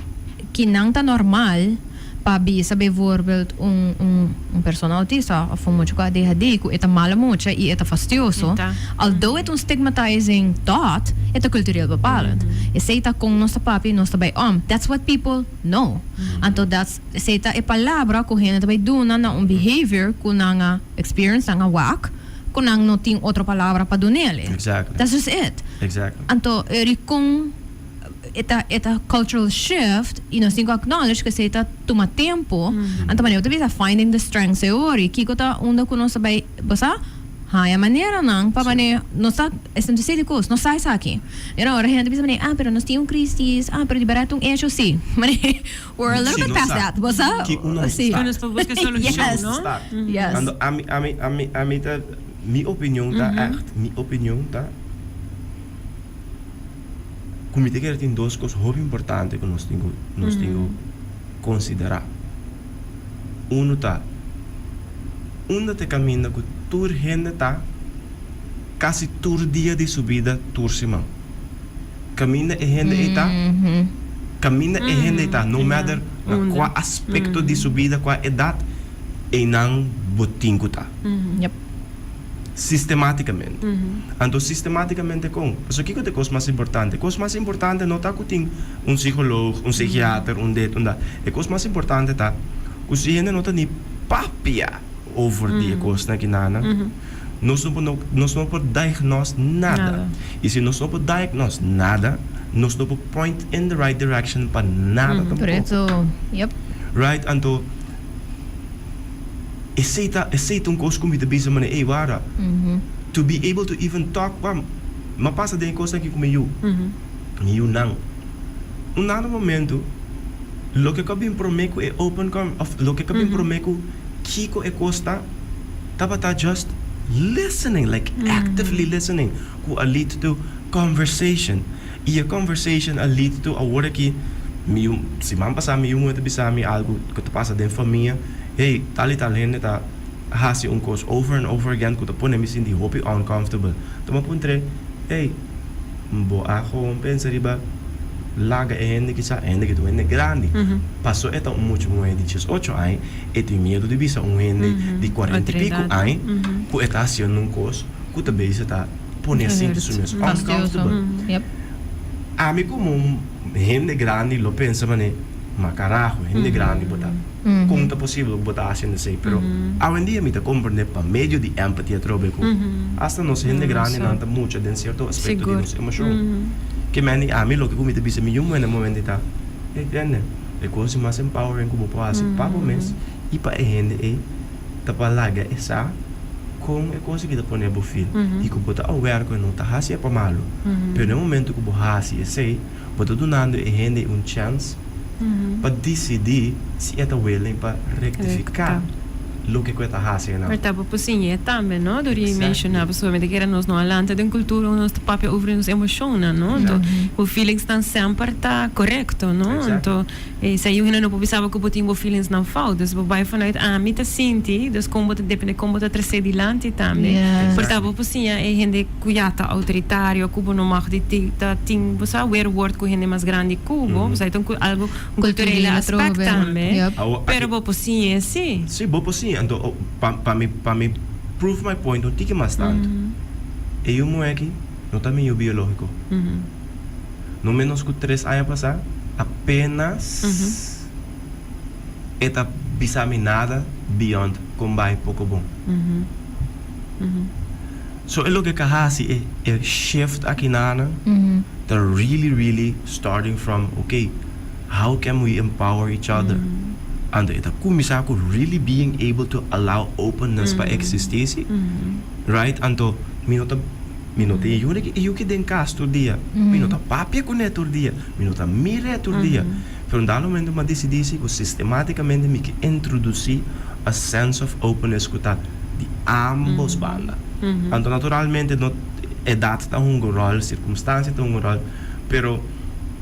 kinan ta normal pa bisa bijvoorbeeld un un un persona autista of un mucha cu ADHD cu e ta mala mucha y e ta fastioso, although e ta un stigmatizing thought, e ta cultureel bepalend. Esey ta con nos ta papia y nos ta bay om. That's what people know. Anto that's esey ta e palabra cu hende ta bay duna na un behavior cu nan a experience, nan a wak, cu nan no tin otro palabra pa dunele. That's just it. Anto eri con e ta e ta cultural shift y nos tin cu acknowledge cu esey ta tuma tempo. Anto manera bo ta bisa finding the strength e ori kico ta unda cu nos ta bay bo sa haya maneranan pa manera nos ta esnan ta seti cos nos sa esaki. You know ora hende bisa manera ah pero nos tin un crisis ah pero di berdad ta un hecho si manera we're a little Si bit nos past sa that bo sa ki un nos si ta. Nos por busca solucion yes no. Start. Yes. Anto ami ami ami ami ta mi opinion ta echt mi opinion ta. Ku mi ta kere tin dos kos hopi importante ku nos tin ku nos tin ku konsiderá. Unu ta, unda ta e kaminda ku tur hende ta kasi tur dia di su bida tur siman? Kaminda e hende ei ta, kaminda e hende ei ta, no matter na kua aspekto di su bida, kua edat, einan bo tin ku ta. Sistematicamente. Anto sistematicamente con? Pasobra kico ta e cos mas importante? E cos mas importante no ta cu tin un psicoloog, un psichiater, un dit, un dat. E cos mas importante ta cu si hende no ta ni papia over di e cosnan aki nan, nos no por nos no por diagnose nada. Y si nos no por diagnose nada, nos no por point in the right direction pa nada tampoco. Right? Anto. Esey ta, esey ta un cos cu mi ta bisa manera, ey wara, to be able to even talk, wam, m'a pasa den e cosnan aki cu mi yu, mi yunan. Un dado momento, loke cu a bin prome cu e open con, of loke cu a bin prome cu kico e cos ta, tabata just listening, like actively listening, cu a lead to conversation. Y e conversation a lead to awor aki, mi yu, siman pasa mi yu muhe ta bisa mi algo cu ta pasa den famia, Hey, tal y tal hende ta haci un cos over and over again cu ta pone mi sinti hopi uncomfortable. Tuma puntr'é, Hey, bo a gewoon pensa riba laga e hende kisa? E hende ki ta un hende grandi. Paso e ta un mucha muhé di diesocho aña, e tin miedu di bisa un hende di cuarenta y pico aña cu e ta haciendo un cos cu ta bezig ta pone sinti su mes uncomfortable. Ami como un hende grandi lo pensa manera, Ma carajo, hende grandi bo ta. Kon ta posibel ku bo ta hasiendo esei? Pero awendia mi ta komprendé pa medio di empathy atrobe ku asta nos hende grandinan ta mucha den sierto aspekto di nos emoshon. Ke men di ami loke ku mi ta bisa mi yu muhé na e momento ta, Ey tende, e kos di mas empowering ku bo por hasi pa bo mes i pa e hende ey ta pa laga e sa kon e kos aki ta pone bo feel i ku bo ta aware ku e no ta hasi e pa malu. Pero na e momento ku bo hasi esei, Bo ta dunando e hende un chèns pa disidí si e ta willing pa rektifiká loke ku e ta hasi einan. Pero ta bo por siñ'é tambe, no? Dor di menshoná pasobra mi ta kere nos no a lanta den kultura unda nos ta papia over di nos emoshonnan, no? Anto bo feelingsnan semper ta korekto, no? Anto esei un hende no por bisa bo ku bo tin bo feelingsnan fout. Dus bo bai vanuit ami ta sinti, dus kon bo ta depende kon bo ta tres'é dilanti tambe. Por ta bo por siña e hende. Ku ya ta outoritario, ku bo no mag di ti ta tin, bo sa, weerwoord ku hende mas grandi ku bo, bo sa, e ta un algu, un kulturele aspect tambe, pero bo por siñ'e si. Si, bo por siñ'e. Anto, pa, pa mi, pa mi prove my point un tiki mas tantu, e yu muhé aki no ta mi yu biológiko. No ménos ku tres aña pasá, apenas e ta bisa mi nada beyond kon bai poko bon. So e loke ka hasi e e shift aki nanan ta really really starting from ok how can we empower each other anto e ta kuminsá ku really being able to allow openness pa eksistí si right anto mi no ta mi no tin e yu e yu ki den kas tur dia mi no ta papia kuné tur dia mi no ta mir'é tur dia pero un dado momento mi a disidí si ku sistematicamente mi ke introdusí a sense of openness ku ta di ambos banda. Anto naturalmente no edat ta hunga un ròl, sirkunstansia ta hunga un ròl, pero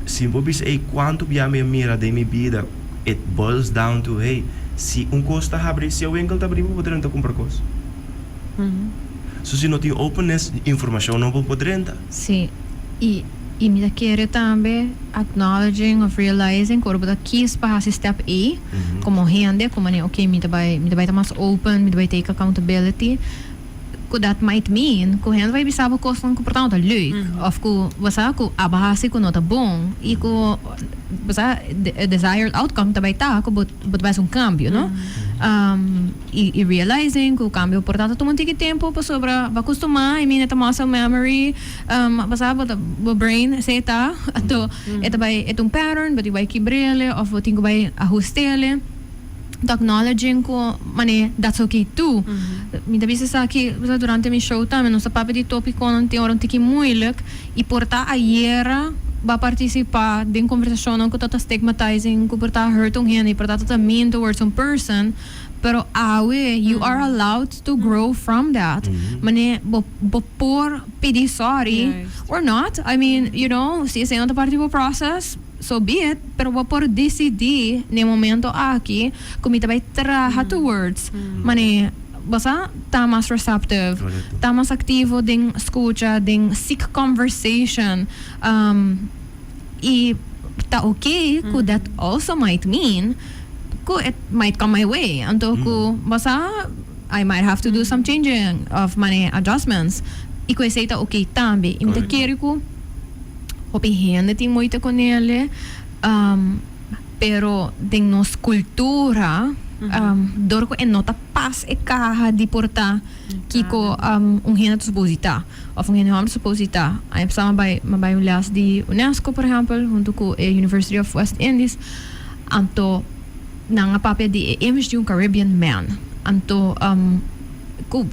si bo bisa ey kuantu bia mi a mira den mi bida it boils down to hey si un kos ta habri, si e winkel ta habri bo por drenta kumpra kos. So si no tin openness informashon no bo por drenta. Sí, i. Y mi ta kere tambe acknowledging of realizing cu ora bo ta kies pa haci step ey, como hende, como ne ok mi ta bay, mi ta bay ta mas open, mi ta bay take accountability, cu that might mean cu hende bay bisa bo cosnan cu por ta no ta leuk, of cu bo sa cu abo haci cu no ta bon, y cu bo sa e desired outcome ta bay ta cu bo bo ta bay haci un cambio, no? Y realizing cu cambio por ta ta tuma un tiki tempo pasobra bo a custuma, I mean e ta muscle memory, bo sa bo ta bo brain esey ta, anto e ta bay e ta un pattern, bo tin bay kibrele of bo tin cu bay ahustele, to acknowledging cu mane that's okay too. Mi ta bisa esaki durante mi show tambe, nos ta papia di topiconan tin ora un tiki moeilijk y por ta ayera bo a participa den conversacionnan cu ta ta stigmatizing, cu por ta hurt un hende y por ta ta mean towards un person. Pero awe you are allowed to grow from that. Mane bo bo por pidi sorry or not. I mean, you know, si esei no ta parti bo process, so be it. Pero bo por dicidi n'e momento aki cu mi ta bay traha towards. Mane bo sa ta mas receptive, ta mas activo den scucha, den seek conversation. Y ta ok cu that also might mean cu it might come my way. Anto cu bo sa I might have to do some changing of mane adjustments y cu esey ta ok tambe. Y mi ta kere cu hopi hende tin moeite con ele pero den nos cultura dor cu e no ta pas e caha di por ta Kiko un hende ta supos di ta òf un hende hòmber ta supos di ta. Aña pasá mi a bai mi a bai un lès di UNESCO por ehèmpel huntu ku e University of West Indies anto nan a papia di e image di un Caribbean man anto ku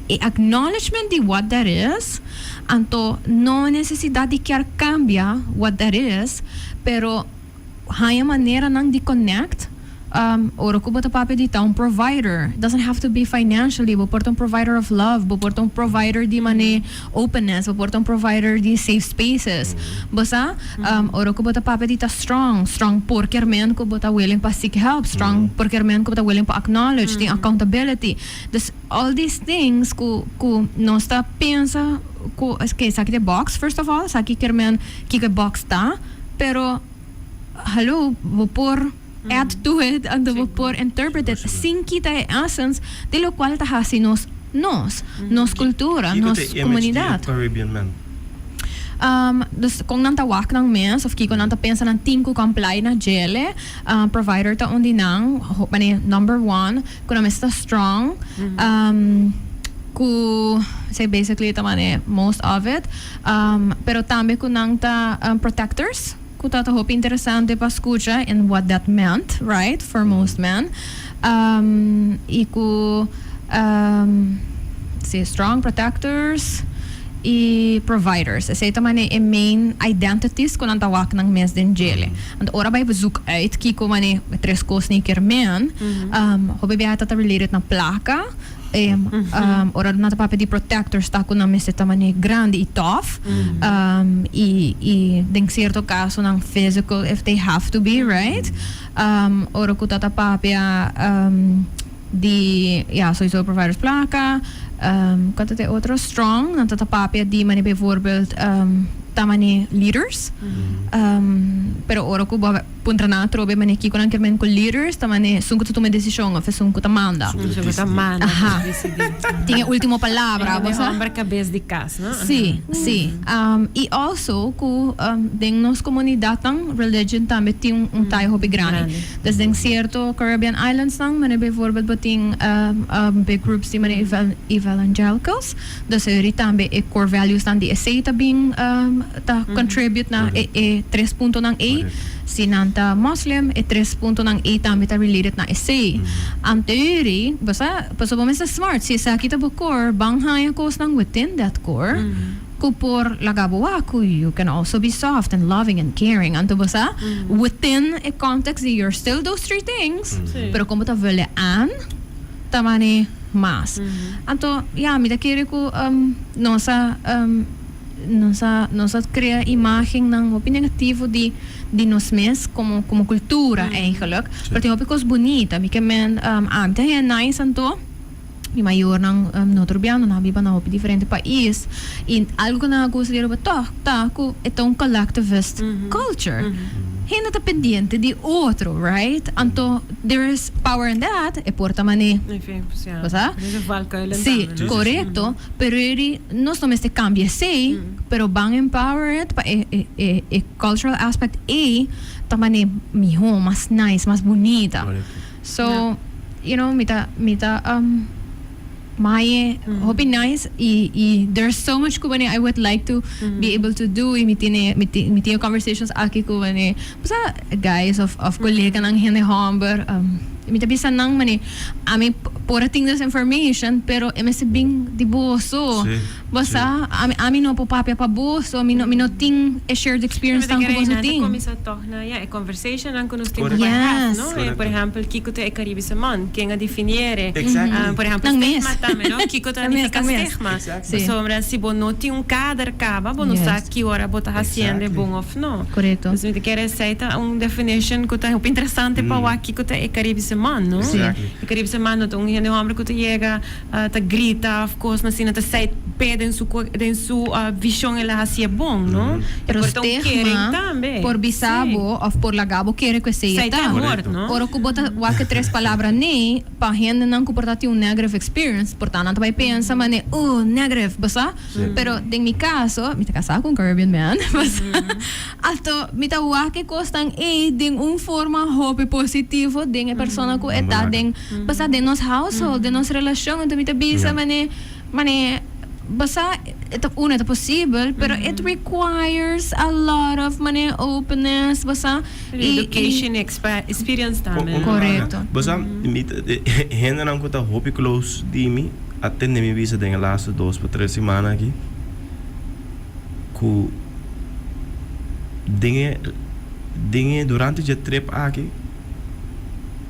e acknowledgement di what that is anto no nesesidat di kier kambia what that is pero Haña maneranan di connect ora cu bo ta papia di ta un provider. It doesn't have to be financially. Bo por ta un provider of love, bo por ta un provider di mane openness, bo por ta un provider di safe spaces. Bo sa? Ora cu bo ta papia di ta strong, strong por kier men cu bo ta willing pa seek help, strong por kier men cu bo ta willing pa acknowledge, tin accountability. Dus all these things cu cu nos ta pensa cu esaki ta e box first of all, esaki kier men kico e box ta. Pero hallo, bo por add to it, anto bo por interpret it sin kita e essence di locual ta haci nos nos, nos cultura, Kiko nos ta e image di comunidad. e Caribbean man? Dus con nan ta wak nan mes of kiko nan ta pensa nan tin cu comply na djele, provider ta un di nan, mane number one, cu nan mes ta strong, cu esey basically ta mane most of it. Pero tambe cu nan ta protectors, cu ta ta hopi interesante pa scucha and what that meant, right, for most men. Y cu, si, strong protectors y providers. Esey ta mane e main identities cu nan ta wak nan mes den djele. Anto ora bay bezoek uit kico mane e tres cosnan kier men, hopi biaha ta ta related na placa. E ora nan ta papia di protectors ta cu nan mester ta mane grandi y tough y y den cierto casonan physical if they have to be right ora cu ta ta papia di ya soiso providers placa cua ta e otro strong nan ta ta papia di mane bijvoorbeeld ta mane leaders pero ora cu bo Puntra nan atrobe manera kiko nan kier men ku leaders ta manera esun ku ta tuma e desishon of esun ku ta manda. Esun ku ta manda, Aha. disidí. Tin e ultimo palabra, E bo sa? homber kabes di kas, no? Sí, sí. I also ku den nos komunidatnan religion tambe tin un tai hopi grandi. Grandi. Dus den sierto Caribbean islands nan, manera bijvoorbeeld bo tin big groups di manera evangelicals, dus eri tambe e core values nan di esei ta bin ta contribute na e e tres puntonan ei. Si nan ta moslim, e tres puntonan ei tambe ta related na esei. Anto eri, bo sa, pasobra bo mester smart, si esaki ta bo core, ban haña kosnan within that core ku por laga bo wak ku you can also be soft and loving and caring. Anto bo sa, within e context di you're still those three things, pero kon bo ta vul e aan, ta mane mas. Anto, ya, mi ta kere ku nos a. Nos a nos a crea imagennan hopi negativo di di nos mes como como cultura eigenlijk. Pero tin hopi cos bunita. Mi ke men ami ta haya nice anto. Mi mayornan no ta Rubiano, nan a biba na hopi diferente pais y algo cu nan a gusta di Aruba toch ta cu e ta un collectivist culture. Hende ta pendiente di otro, right? Anto there is power in that, e por ta mane, bo sa? Si, corecto, pero eri nos no mester cambia esey, pero ban empower it pa e e e cultural aspect ey ta mane miho, mas nice, mas bunita. So, mi ta mae hopi nice y there's so much ku I would like to be able to do y mi tine conversations aki ku mane, basta guys of colleganan hende homber, mi ta bisa nan mane ami por a tin this information, pero e mester bin di boso. Basta ami no por papia pa boso, mi no tin e shared experience tan ku boso tin. Cuminsa toch na, ja, e conversation nan ku nos tin ku have, no? Por ehempel, kiko ta e Caribische man? Ken a definié? Por ehempel, Nan mes. Stigma tambe, no? Kiko ta Nan mes, nifica nan mes. Stigma? Si. So, si bo no tin un kader caba, bo no sa ki ora bo ta haciendo bon of no. Dus mi ta kere esey ta un definition ku ta hopi interesante pa wak kiko ta e Caribische man, no? E Caribische man no ta un hende homber ku ta yega ta grita of cosnan asina, ta sei pe den su vision el a hacié bon, no? Pero Por ta un stigma keren tambe. Por bisa bo of por laga bo kere ku esei Sei ta. Ta amor, no? Ora ku bo ta wak e tres palabra nei, pa hendenan ku por ta tin un negative experience, por ta nan ta bai pensa mane, "Oh, negative," basa? Pero den mi caso, mi ta casá ku un Caribbean man, basa? Anto mi ta wak e kosnan ei den un forma hopi positivo den e persona ku e ta den, basa, den nos household, den nos relashon. Anto mi ta bisa mane, basa, e ta uno, e ta posibel, pero it requires a lot of mane openness, basa, y Education experience tambe, no? Correcto. Basa, mi hendenan ku ta hopi close di mi a tende mi bisa den e laatste 2 pa 3 siman aki ku den e durante e trip aki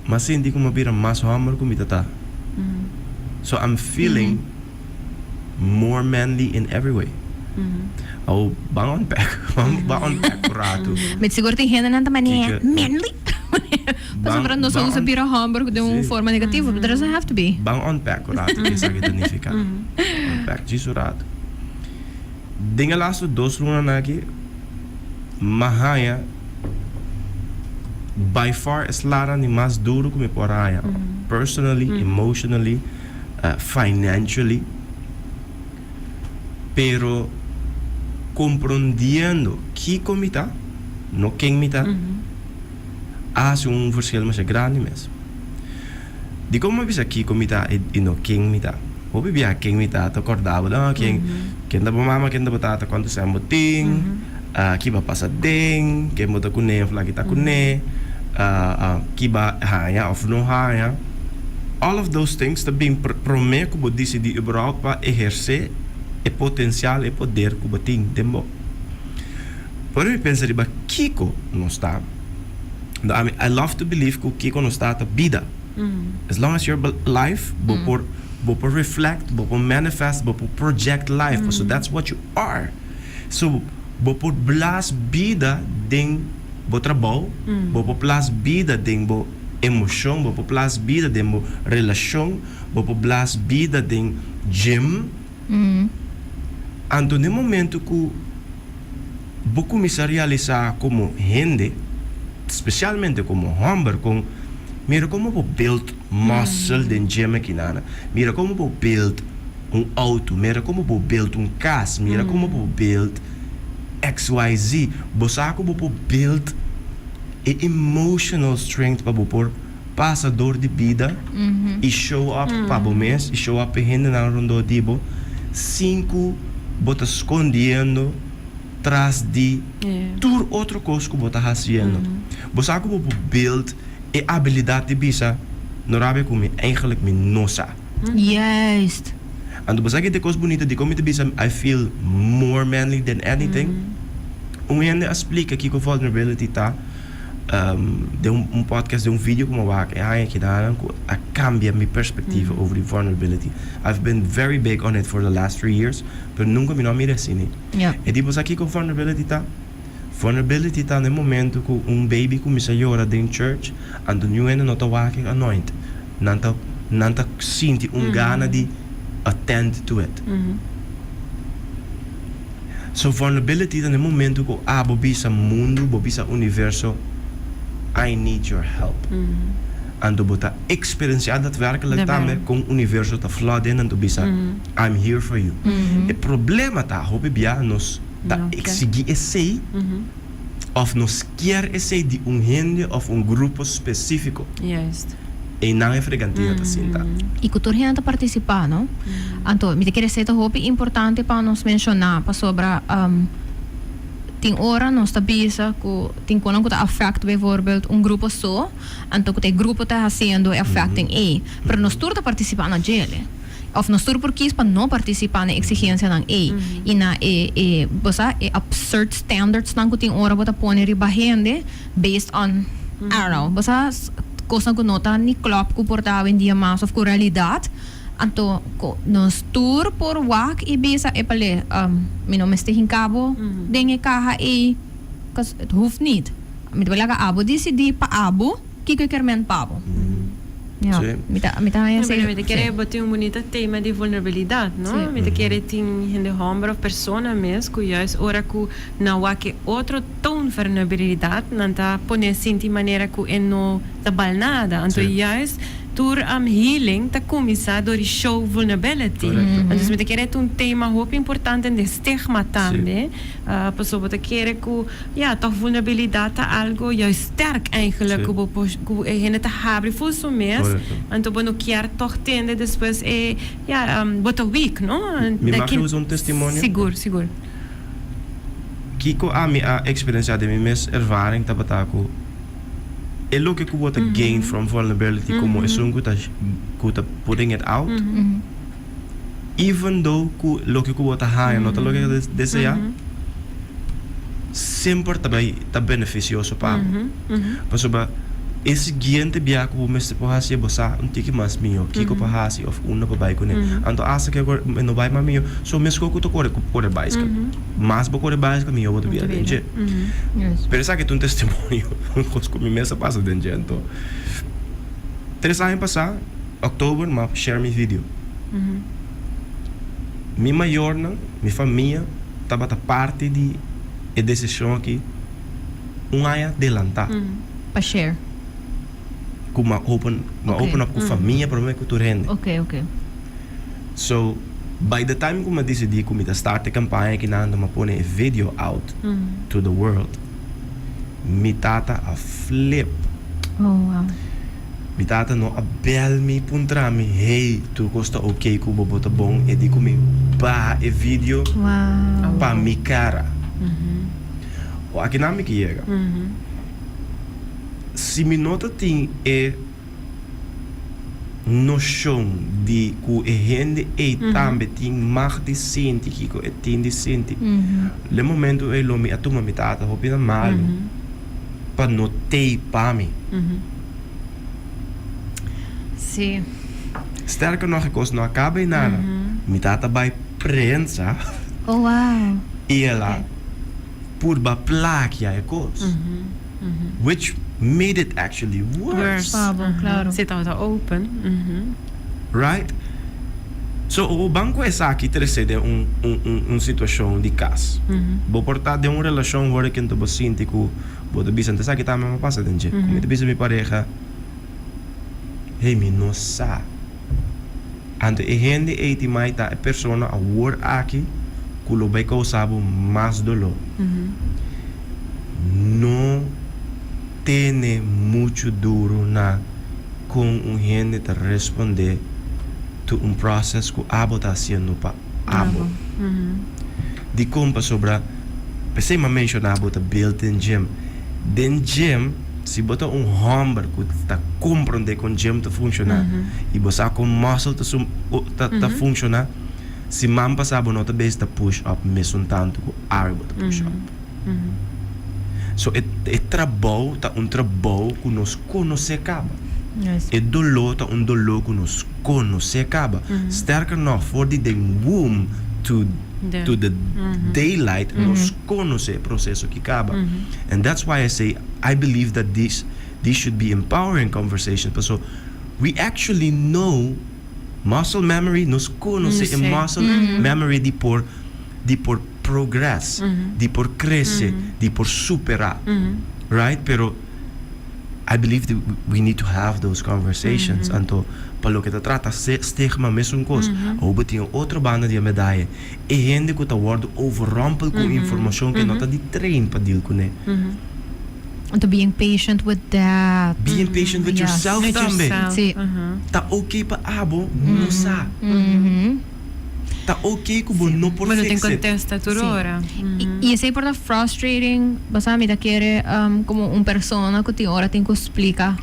m'a sinti ku m'a bira mas homber ku mi ta. So I'm feeling more manly in every way. Oh, ban unpack, ban unpack un rato. Met sigur tin hendenan ta mane Kiko- manly. Pasobra nos usa bira homber den un forma negativo, but it doesn't have to be. Ban unpack un rato kiko esaki ta nifiká. Unpack djis un rato. Den e laatste 2 lunanan aki, m'a haña by far e slanan di mas duro ku mi por haña. Personally, emotionally, financially. Pero comprendiendo kiko mi ta, no ken mi ta, hace un verschil mas grandi mes. Di kon mi bisa kiko mi ta i no ken mi ta? Hopi bia ken mi ta, ta kòrda bo, no, ken ta bo mama, ken ta bo tata, kuantu sèn bo tin, ki bo a pasa den, ken bo ta kuné òf la ki ta kuné, ki bo a haña òf no haña. All of those things ta bin promé ku bo disidí überhaupt pa ehersé e potensial, e poder ku bo tin den bo. Ora mi pensa riba kiko nos ta, I mean, I love to believe ku kiko nos ta ta bida. As long as you're alive, bo por reflect, bo por manifest, bo por project life. So that's what you are. So bo por blaas bida den bo trabou, bo por blaas bida den bo emoshon, bo por blaas bida den bo relashon, bo por blaas bida den gym. Anto, na momento ku bo kuminsá realisá komo hende, spesialmente komo hòmber, kon mira kon bo build muscle den gym aki nana, mira kon bo build un auto, mira kon bo build un kas, mira kon bo build XYZ, bo sa ku bo por build e emotional strength pa bo por pasa dor di bida i show up pa bo mes i show up pa hendenan rondó di bo, sin ku bo ta skondiendo tras di tur otro kos ku bo ta hasiendo. Bo sa ku bo por build e abilidat di bisa, "No rabia ku mi, eigenlijk mi no sa." Anto bo sa ku e kos bunita di kon mi ta bisa I feel more manly than anything? Un hende a splika kiko vulnerability ta den un podcast, den un video ku mi a wak e aña kidanan ku a kambia mi perspektiva over di vulnerability. I've been very big on it for the last 3 years, pero nunka mi no a mira asina. E di, "Bo sa kiko vulnerability ta? Vulnerability ta na momento ku un baby kuminsá yora den church, anto niun hende no ta wak anoint. Nan ta Nan ta sinti un gana di attend to it. So vulnerability ta na e momento ku abo bisa mundu, bo bisa universo, I need your help. Anto bo ta eksperensiá datwerkelijk tambe kon universo ta flood in anto bisa, I'm here for you. E problema ta hopi bia nos ta eksigí esei òf nos kier esei di un hende òf un grupo spesífiko. Einan e fregantina ta sinta. I ku tur hende ta partisipá, no? Anto, mi ta kere esei ta hopi importante pa nos menshoná, pasobra tin ora nos ta bisa ku tin konan ku ta afèkt bijvoorbeeld un grupo so, anto ku ta e grupo ta hasiendo e afèkting ei. Pero nos tur ta partisipá na djele. Òf nos tur por kis pa no partisipá na e eksigensianan ei i na e e bo sa e absurd standardsnan ku tin ora bo ta pone riba hende based on I don't know bo sa kosnan ku no ta ni klòp ku por ta awendia mas òf ku realidat anto ku nos tur por wak i bisa epale mi no mester hinka bo den e kaha ei cos het hoeft niet mi ta por laga abo disidí pa abo kiko e kerment pa bo. Ja, Sí. mi ta mi ta haña No, pero esei. mi ta kere bo tin un bunita tema di vulnerabilidad, no? Sí. Mi ta kere tin hende homber of persona mes cu juist ora cu nan wak e otro toon vulnerabilidad, nan ta pone sinti manera cu e no ta bal nada. Anto Sí. juist tur healing ta cuminsa door di show vulnerability. Correcto. Entonces mi ta kere ta un tema hopi importante den stigma Sí. tambe, pasobra bo ta kere cu Ja, toch vulnerabilidad ta algo juist sterk eigenlijk cu bo por, cu e hende ta habri full su mes, anto bo no kier toch tende despues e, ja, bo ta weak, no? Mi mag usa un testimonio? Sigur, sigur. Kico ami a experiencia den mi mes ervaring tabata cu e loke cu bo ta gain from vulnerability como esun cu ta cu ta putting it out, Even though ku loke ku bo ta haña no ta loke ku bo ta deseá, semper ta bai ta benefisioso pa bo. Pasobra e siguiente bia ku bo mester por hasi bo sa un tiki mas mihó kiko pa hasi òf unda pa bai kuné. Anto asta ke e no bai mas mihó, so meskos ku ta kore ku kore baiskel. Mas bo kore baiskel mihó bo ta bira den dje. Pero esaki ta un testimonio, un kos ku mi mes a pasa den dje. Anto tres aña pasá. Oktober m'a share mi video. Mi mayornan, mi famia tabata parti di e desishon aki un aña delantá. Pa share. Ku m'a open, m'a open up ku famia promé ku tur hende. Oké, oké. So, by the time ku m'a disidí ku mi ta start e kampaña akinan, m'a pone e video out to the world, mi tata a flip. Oh, wow. Mi tata no a bel mi puntra mi, Hey, tur kos ta ok ku bo, bo ta bon? E di ku mi baha e video pa mi kara. O akinan mi ke yega. Si mi no ta tin e noshon di ku e hende ei tambe tin mag di sinti kiko e tin di sinti, den momento ei lo mi a tuma mi tata hopi na malu. Pa no tei pa mi. Sí. Sterker nog e kos no a kaba ei nada. Mi tata bai prensa. Oh wow. I el a purba plakia e kos. Which made it actually worse. Pa bo, claro. Si tabata open. Right? So bo ban ku esaki trese den un un un situashon di kas. Bo por ta den un relashon wor ken ta bo sinti ku bo ta bisa, esaki tambe mi a pasa den dje. Ku mi ta bisa mi pareha, hey mi no sa. Anto e hende ei tin mai ta e persona awor aki ku lo bai kousa bo mas doló. No tene muchu duru na kon un hende ta respondé to un process ku abo ta hasiendo pa abo. Dikon? Pasobra p'esei m'a menshoná bo ta build den gym. Den gym, si bo ta un hòmber ku ta komprondé kon gym ta funshoná i bo sa kon muscle ta ta ta funshoná, siman pasá bo no ta bes ta push up mesun tantu ku awe bo ta push up. So e e trabou ta un trabou ku nos konosé kaba. E doló ta un doló ku nos konosé kaba. Sterker nòg, for di den womb to to the daylight nos konosé e proseso ki kaba. And that's why I say I believe that this this should be empowering conversations paso. We actually know muscle memory, nos konosé e muscle memory di por progress, di por krese, di por superá. Right? Pero I believe that we need to have those conversations. Anto, pa loke ta trata stigma mesun kos. Of tin otro banda di medaya. E hende ku ta wòrdu overrompel ku informashon ku no ta di train pa deal kuné. And to being patient with that. Being patient with yourself With tambe. yourself. Ta ok pa abo no sa. Ta ok ku bo no por Mas no tin fix it. kontesta tur ora. I esei por ta frustrating, basta mi ta kere komo un persona ku tin ora tin ku splika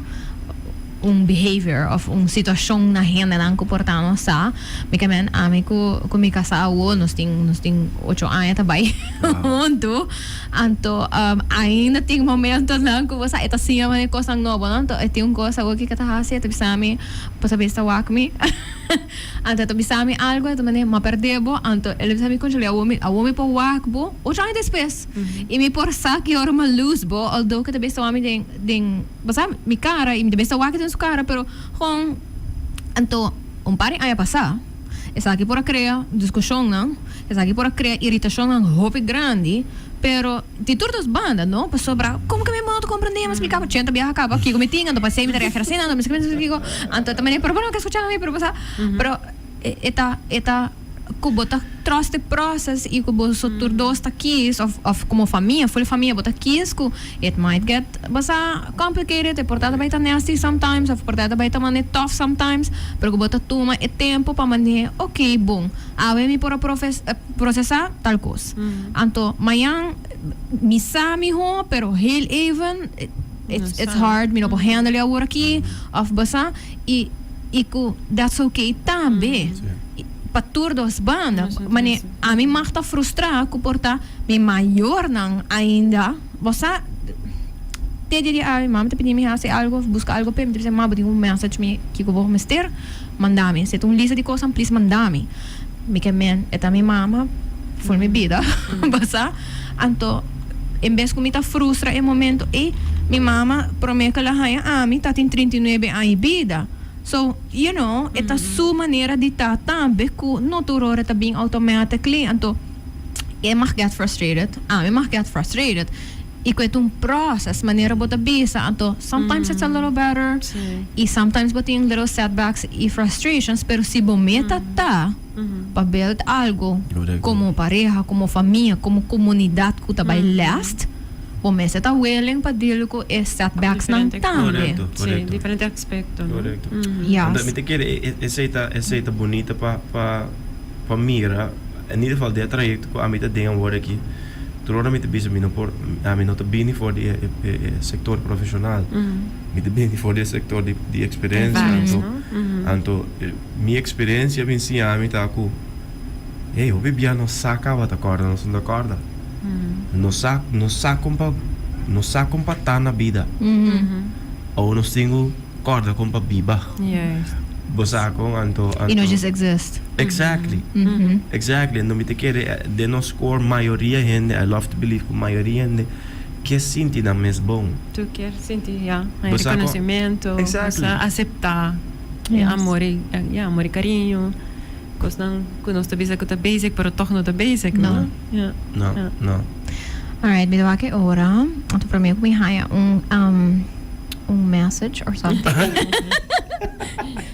un behavior of un situashon na hendenan ku por ta no sa. Mi ke men ami ku mi kasá awo nos tin 8 aña ta bai huntu. Anto ainda tin momentonan ku bo sa e ta siña mane kosnan nobo, no? Anto e tin un kos awo ki ta hasi, e ta bisa mi, bo sa bisa wak mi. Anto e ta bisa mi algo, e ta mane m'a pèrdè bo, anto el a bisa mi, "Conchale, awo mi por wak bo 8 aña despues. I mi por sa ki ora m'a lose bo, although ku ta bisa wak mi den bo sa mi kara i mi ta bisa wak den su kara, pero gewoon." Anto un par di aña pasá esaki por a krea diskushonnan, esaki por a krea iritashonnan hopi grandi, pero di tur dos banda, no? Pasobra komo ku mi no ta komprendé, mi a splika bo 80 biaha kaba kiko mi tin, anto pasei mi ta reageer asina, anto mi sa kiko, anto ta manera, pero bo no ke skucha mi, pero bo sa, pero e ta ku bo ta trust the process i ku bo so tur dos ta kies of komo famia, full famia bo ta kies ku it might get, bo sa, complicated, e por ta bai ta nasty sometimes of por ta bai ta mane tough sometimes, pero ku bo ta tuma e tempu pa mane, ok, bon, awe mi por a prosesá tal kos. Anto mañan mi sa mihó, pero heel even it's hard, mi no por handle awor aki of bo sa i ku that's okay tambe. Pa tur dos banda. Mane ami mag ta frustrá ku por ta mi mayornan ainda, bo sa, te dia di awe mama ta pidi mi hasi algo of buska algo p'e, mi ta bisa, "Ma, bo tin un message mi kiko bo mester manda mi. Si ta un lista di kosnan, please manda mi." Mi ke men e ta mi mama for mi bida, bo sa. Anto en bes ku mi ta frustra e momento ei, mi mama promé ku el a haña ami ta tin 39 aña di bida. So, e ta su manera di ta tambe ku no tur ora ta bin automatically. Anto e mag get frustrated, ami mag get frustrated. I ku e ta un process, manera bo ta bisa. Anto sometimes it's a little better i sometimes bo tin little setbacks i frustrations, pero si bo meta ta pa build algo komo pareha, komo famia, komo komunidat ku ta bai last, bo mester ta willing pa deal ku e setbacks nan tambe. Korekto, Sí, korekto. Diferente aspekto, no? Korekto. Anto mi ta kere esei ta bunita pa mira, in ieder geval den e trayekto ku ami ta den awor aki, tur ora mi ta bisa mi no por, ami no ta bini for di e sektor profeshonal. Mi ta bini for di e sektor di eksperensia. Ervaring, Anto, no? anto mi eksperensia a bin siña mi ta ku, hey, hopi bia nos sa kaba ta kòrda, nos no ta kòrda. Nos sa kon pa ta na bida. Òf nos tin ku kòrda kon pa biba. Bo sa kon anto You know, just exist. Exactly. Exactly. Anto mi ta kere den nos core mayoria hende, I love to believe ku mayoria hende ke sinti nan mes bon. Tu kier sinti, ja, Bo sa rekonosementu, bo sa aseptá amor i, ja, amor i kariño. Kosnan ku nos ta bisa ku ta basic, pero toch no ta basic, no? No. Ja. No, no. Alright, mi ta wak e ora. Anto promé ku mi haña un message or something.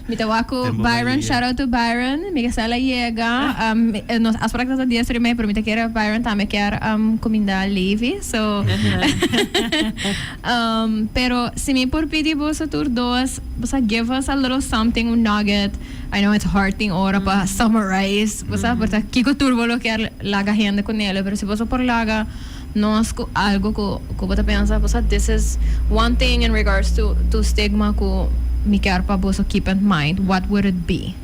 Mi ta wak ku Tempo Byron, bai. Shout out to Byron. Mi ke sa el a yega. Nos afspraak ta 10:30, pero mi ta kere Byron tambe kier kuminda Levi. So, pero si mi por pidi boso tur dos, boso give us a little something, un nugget. I know it's hard tin ora pa summarize, bo sa, por ta kiko tur bo lo kier laga hende kunele, pero si boso por laga nos ku algo ku bo ta pensa, bo sa, this is one thing in regards to stigma ku mi kier pa boso keep in mind, what would it be?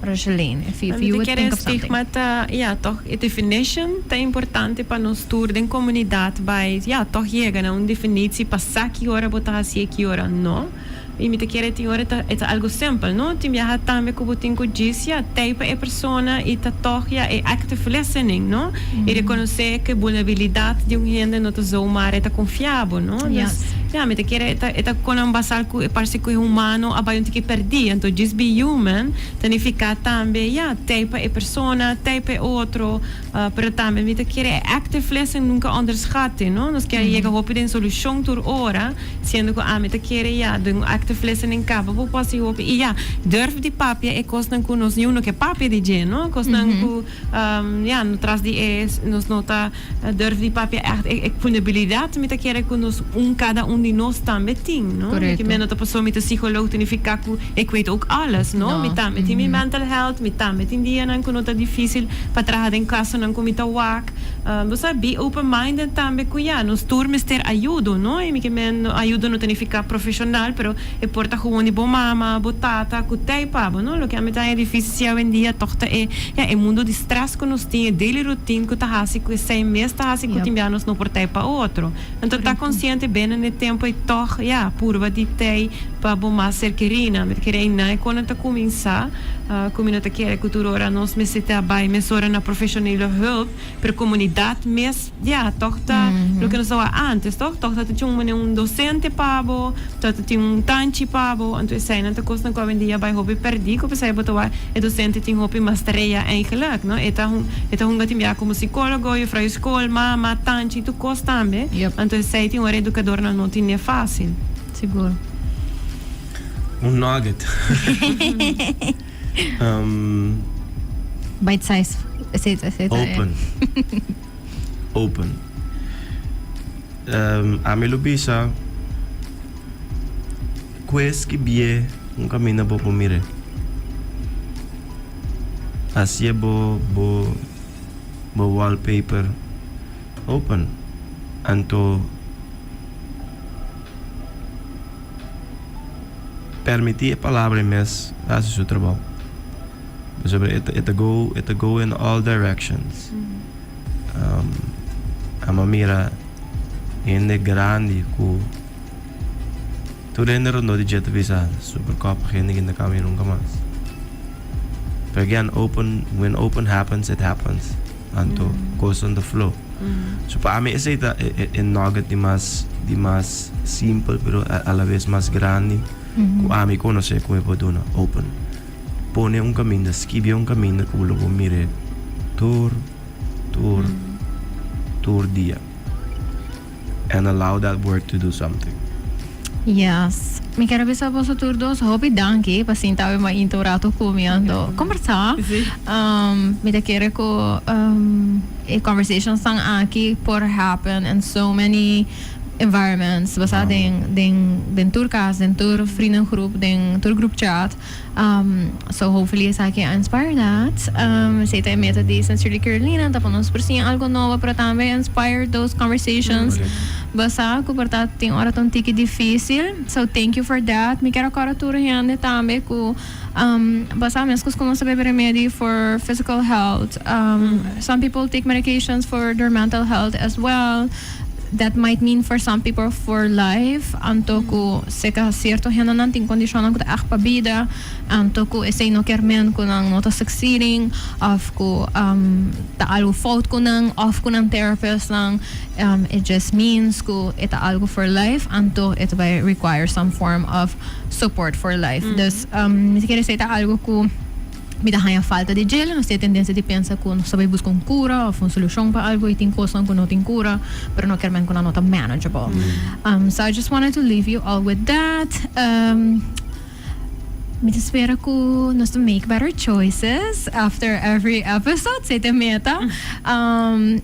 Rocheline, if you would think of something. Stigma ta, ja, toch e definition ta importante pa nos tur den komunidat bai, ja, toch yega na un definishon pa sa ki ora bo ta hasi, ki ora no. I mi ta kere tin ora e ta algo simpel, no? Tin biaha tambe ku bo tin ku djis, ja, tei pa e persona i ta toch, ja, e active listening, no? I rekonosé ku vulnerabilidat di un hende no ta zomaar e ta konfiabo, no? Dus, Ya, mi ta kere e ta e ta kon nan basal ku e parse ku e humano a bai un tiki pèrdí. Anto djis be human ta nifiká tambe, ya, tei pa e persona, tei pa e otro. Pero tambe mi ta kere e active listening nunka onderschatte, no? Nos kier yega hopi den solushon tur ora, siendo ku ami ta kere, ya, den un active listening kaba bo por hasi hopi. I ya, durf di papia e kosnan ku nos niun no ke papia di dje, no? Kosnan ku, ya, no tras di e nos no ta. Durf di papia echt e vulnerabilidad mi ta kere cu nos un cada un di nos tambe tin, no? Correcto. Mi no ta pasobra mi ta psicoloog ta nifica cu ik weet ook alles, no? No. Mi tambe tin mi mental health, mi tambe tin dianan cu no ta dificil pa traha den casonan cu mi ta wak. Bo sa, be open minded tambe cu ya, nos tur mester ayudo, no? Y mi ke men ayudo no ta nifica profesional, pero e por ta gewoon di bo mama, bo tata cu t'ey pa bo, no? Loke ami ta haña dificil si awendia toch ta e, ya, e mundo di stress cu nos tin, e daily routine cu ta haci cu esey mes ta haci cu tin bia nos no por tey pa otro. Anto ta consciente benen e tempo ey toch, ya, purba di tey pa bo mas ser kerina. Mi ta kere eynan e con ta cuminsa, cu mi no ta kere cu tur ora nos mester ta bay mesora na profesionele hulp, pero comunidad mes, ya, toch ta loke nos ta wak antes, toch? Toch ta tin un manera un docente pa bo, toch ta tin un tanchi pa bo, anto eseynan ta cosnan cu awendia bay hopi perdi, cu pesey bo ta wak e docente tin hopi mas tarea eigenlijk, no? E ta e ta hunga tin bia como psicologo, juffrouw di school, mama, tanchi, tur cos tambe, anto esey tin ora educadornan no tin ne facil. Sigur. Un nugget. Bite size. Esey ta esey ta e. Open. Open. Ami lo bisa ku es ki bie un kaminda bo por mir'é. Hasié bo bo bo wallpaper open. Anto permití e palabra ei mes hasi su trabou. Pasobra e ta e ta go e ta go in all directions. Amo a mira hende grandi ku tur hende rondó di dje ta bisa super kòp hende kin ta kambia nunka mas. Pero again open when open happens it happens anto kosnan ta flow. So pa ami esei ta e nugget di mas di mas simpel pero a la vez mas grandi ku ami konosé ku mi por duna open. Pone un kaminda, skibi un kaminda ku bo lo por mir'é tur, tur, tur dia. And allow that word to do something. Yes. Mi kier a bisa boso tur dos hopi danki pa sinta awe mainta un rato ku mi anto kombersá. Mi ta kere ku e conversationsnan aki por happen in so many environments, basa den den den tur kas, den tur vriendengroep, den tur group chat. So hopefully esaki a inspire that. Esei ta e meta di Sincerely Carolina, ta pa nos por siña algo nobo pero tambe inspire those conversations. Bo sa cu por ta tin ora ta un tiki dificil. So thank you for that. Mi kier a corda tur hende tambe cu bo sa mescos cu nos ta bebe remedi for physical health, some people take medications for their mental health as well. That might mean for some people for life, anto ku seka sierto hendenan tin kondishonnan ku ta ègt pa bida, anto ku esei no kier men ku nan no ta succeeding òf ku ta algu fout ku nan òf ku nan therapistnan, it just means ku e ta algu for life, anto e ta bai require some form of support for life. Dus mi ta kere esei ta algu ku. Mi ta haña falta di djele, nos tin e tendensia di pensa ku nos ta bai buska un kura òf un solushon pa algu i tin kosnan ku no tin kura, pero no kermen ku nan no ta manageable. So I just wanted to leave you all with that. Mi ta spera ku nos ta make better choices after every episode, esei ta e meta.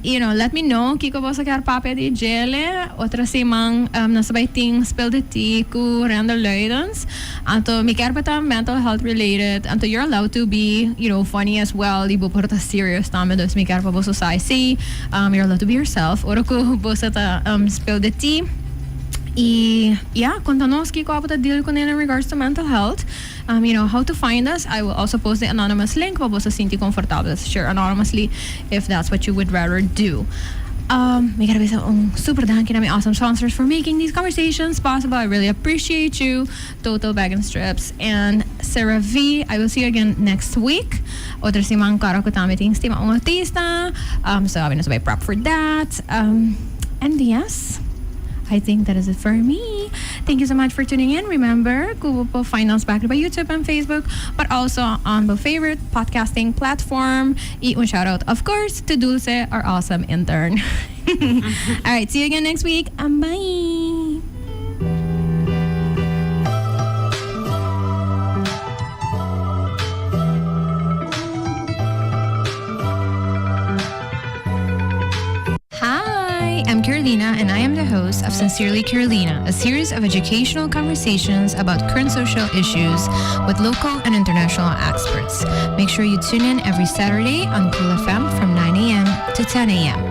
You know, let me know kiko boso kier papia di djele. Otro siman nos ta bai tin Spill the Tea ku Randall Luidens. Anto mi kier pa ta mental health related, anto you're allowed to be you know funny as well y bo por ta serious tambe, dus mi kier pa boso sa esey, you're allowed to be yourself ora cu boso ta spill the tea y ya conta nos kico abo ta deal cune in regards to mental health, you know how to find us, I will also post the anonymous link pa boso sinti comfortabel share anonymously if that's what you would rather do. Mi kier bisa un super danki na mi awesome sponsors for making these conversations possible, I really appreciate you. Total Bag and Strips and CeraVe. I will see you again next week. Otro siman kòrda ku tambe tin stima un artista. So awe nos a bai prep for that. And yes, I think that is it for me. Thank you so much for tuning in. Remember, ku bo por find us back by YouTube and Facebook, but also on the favorite podcasting platform. Y un shout out, of course, to Dulce, our awesome intern. All right, see you again next week. Bye. Hi, I'm Carolina, and I am the host of Sincerely Carolina, a series of educational conversations about current social issues with local and international experts. Make sure you tune in every Saturday on Cool FM from 9 a.m. to 10 a.m.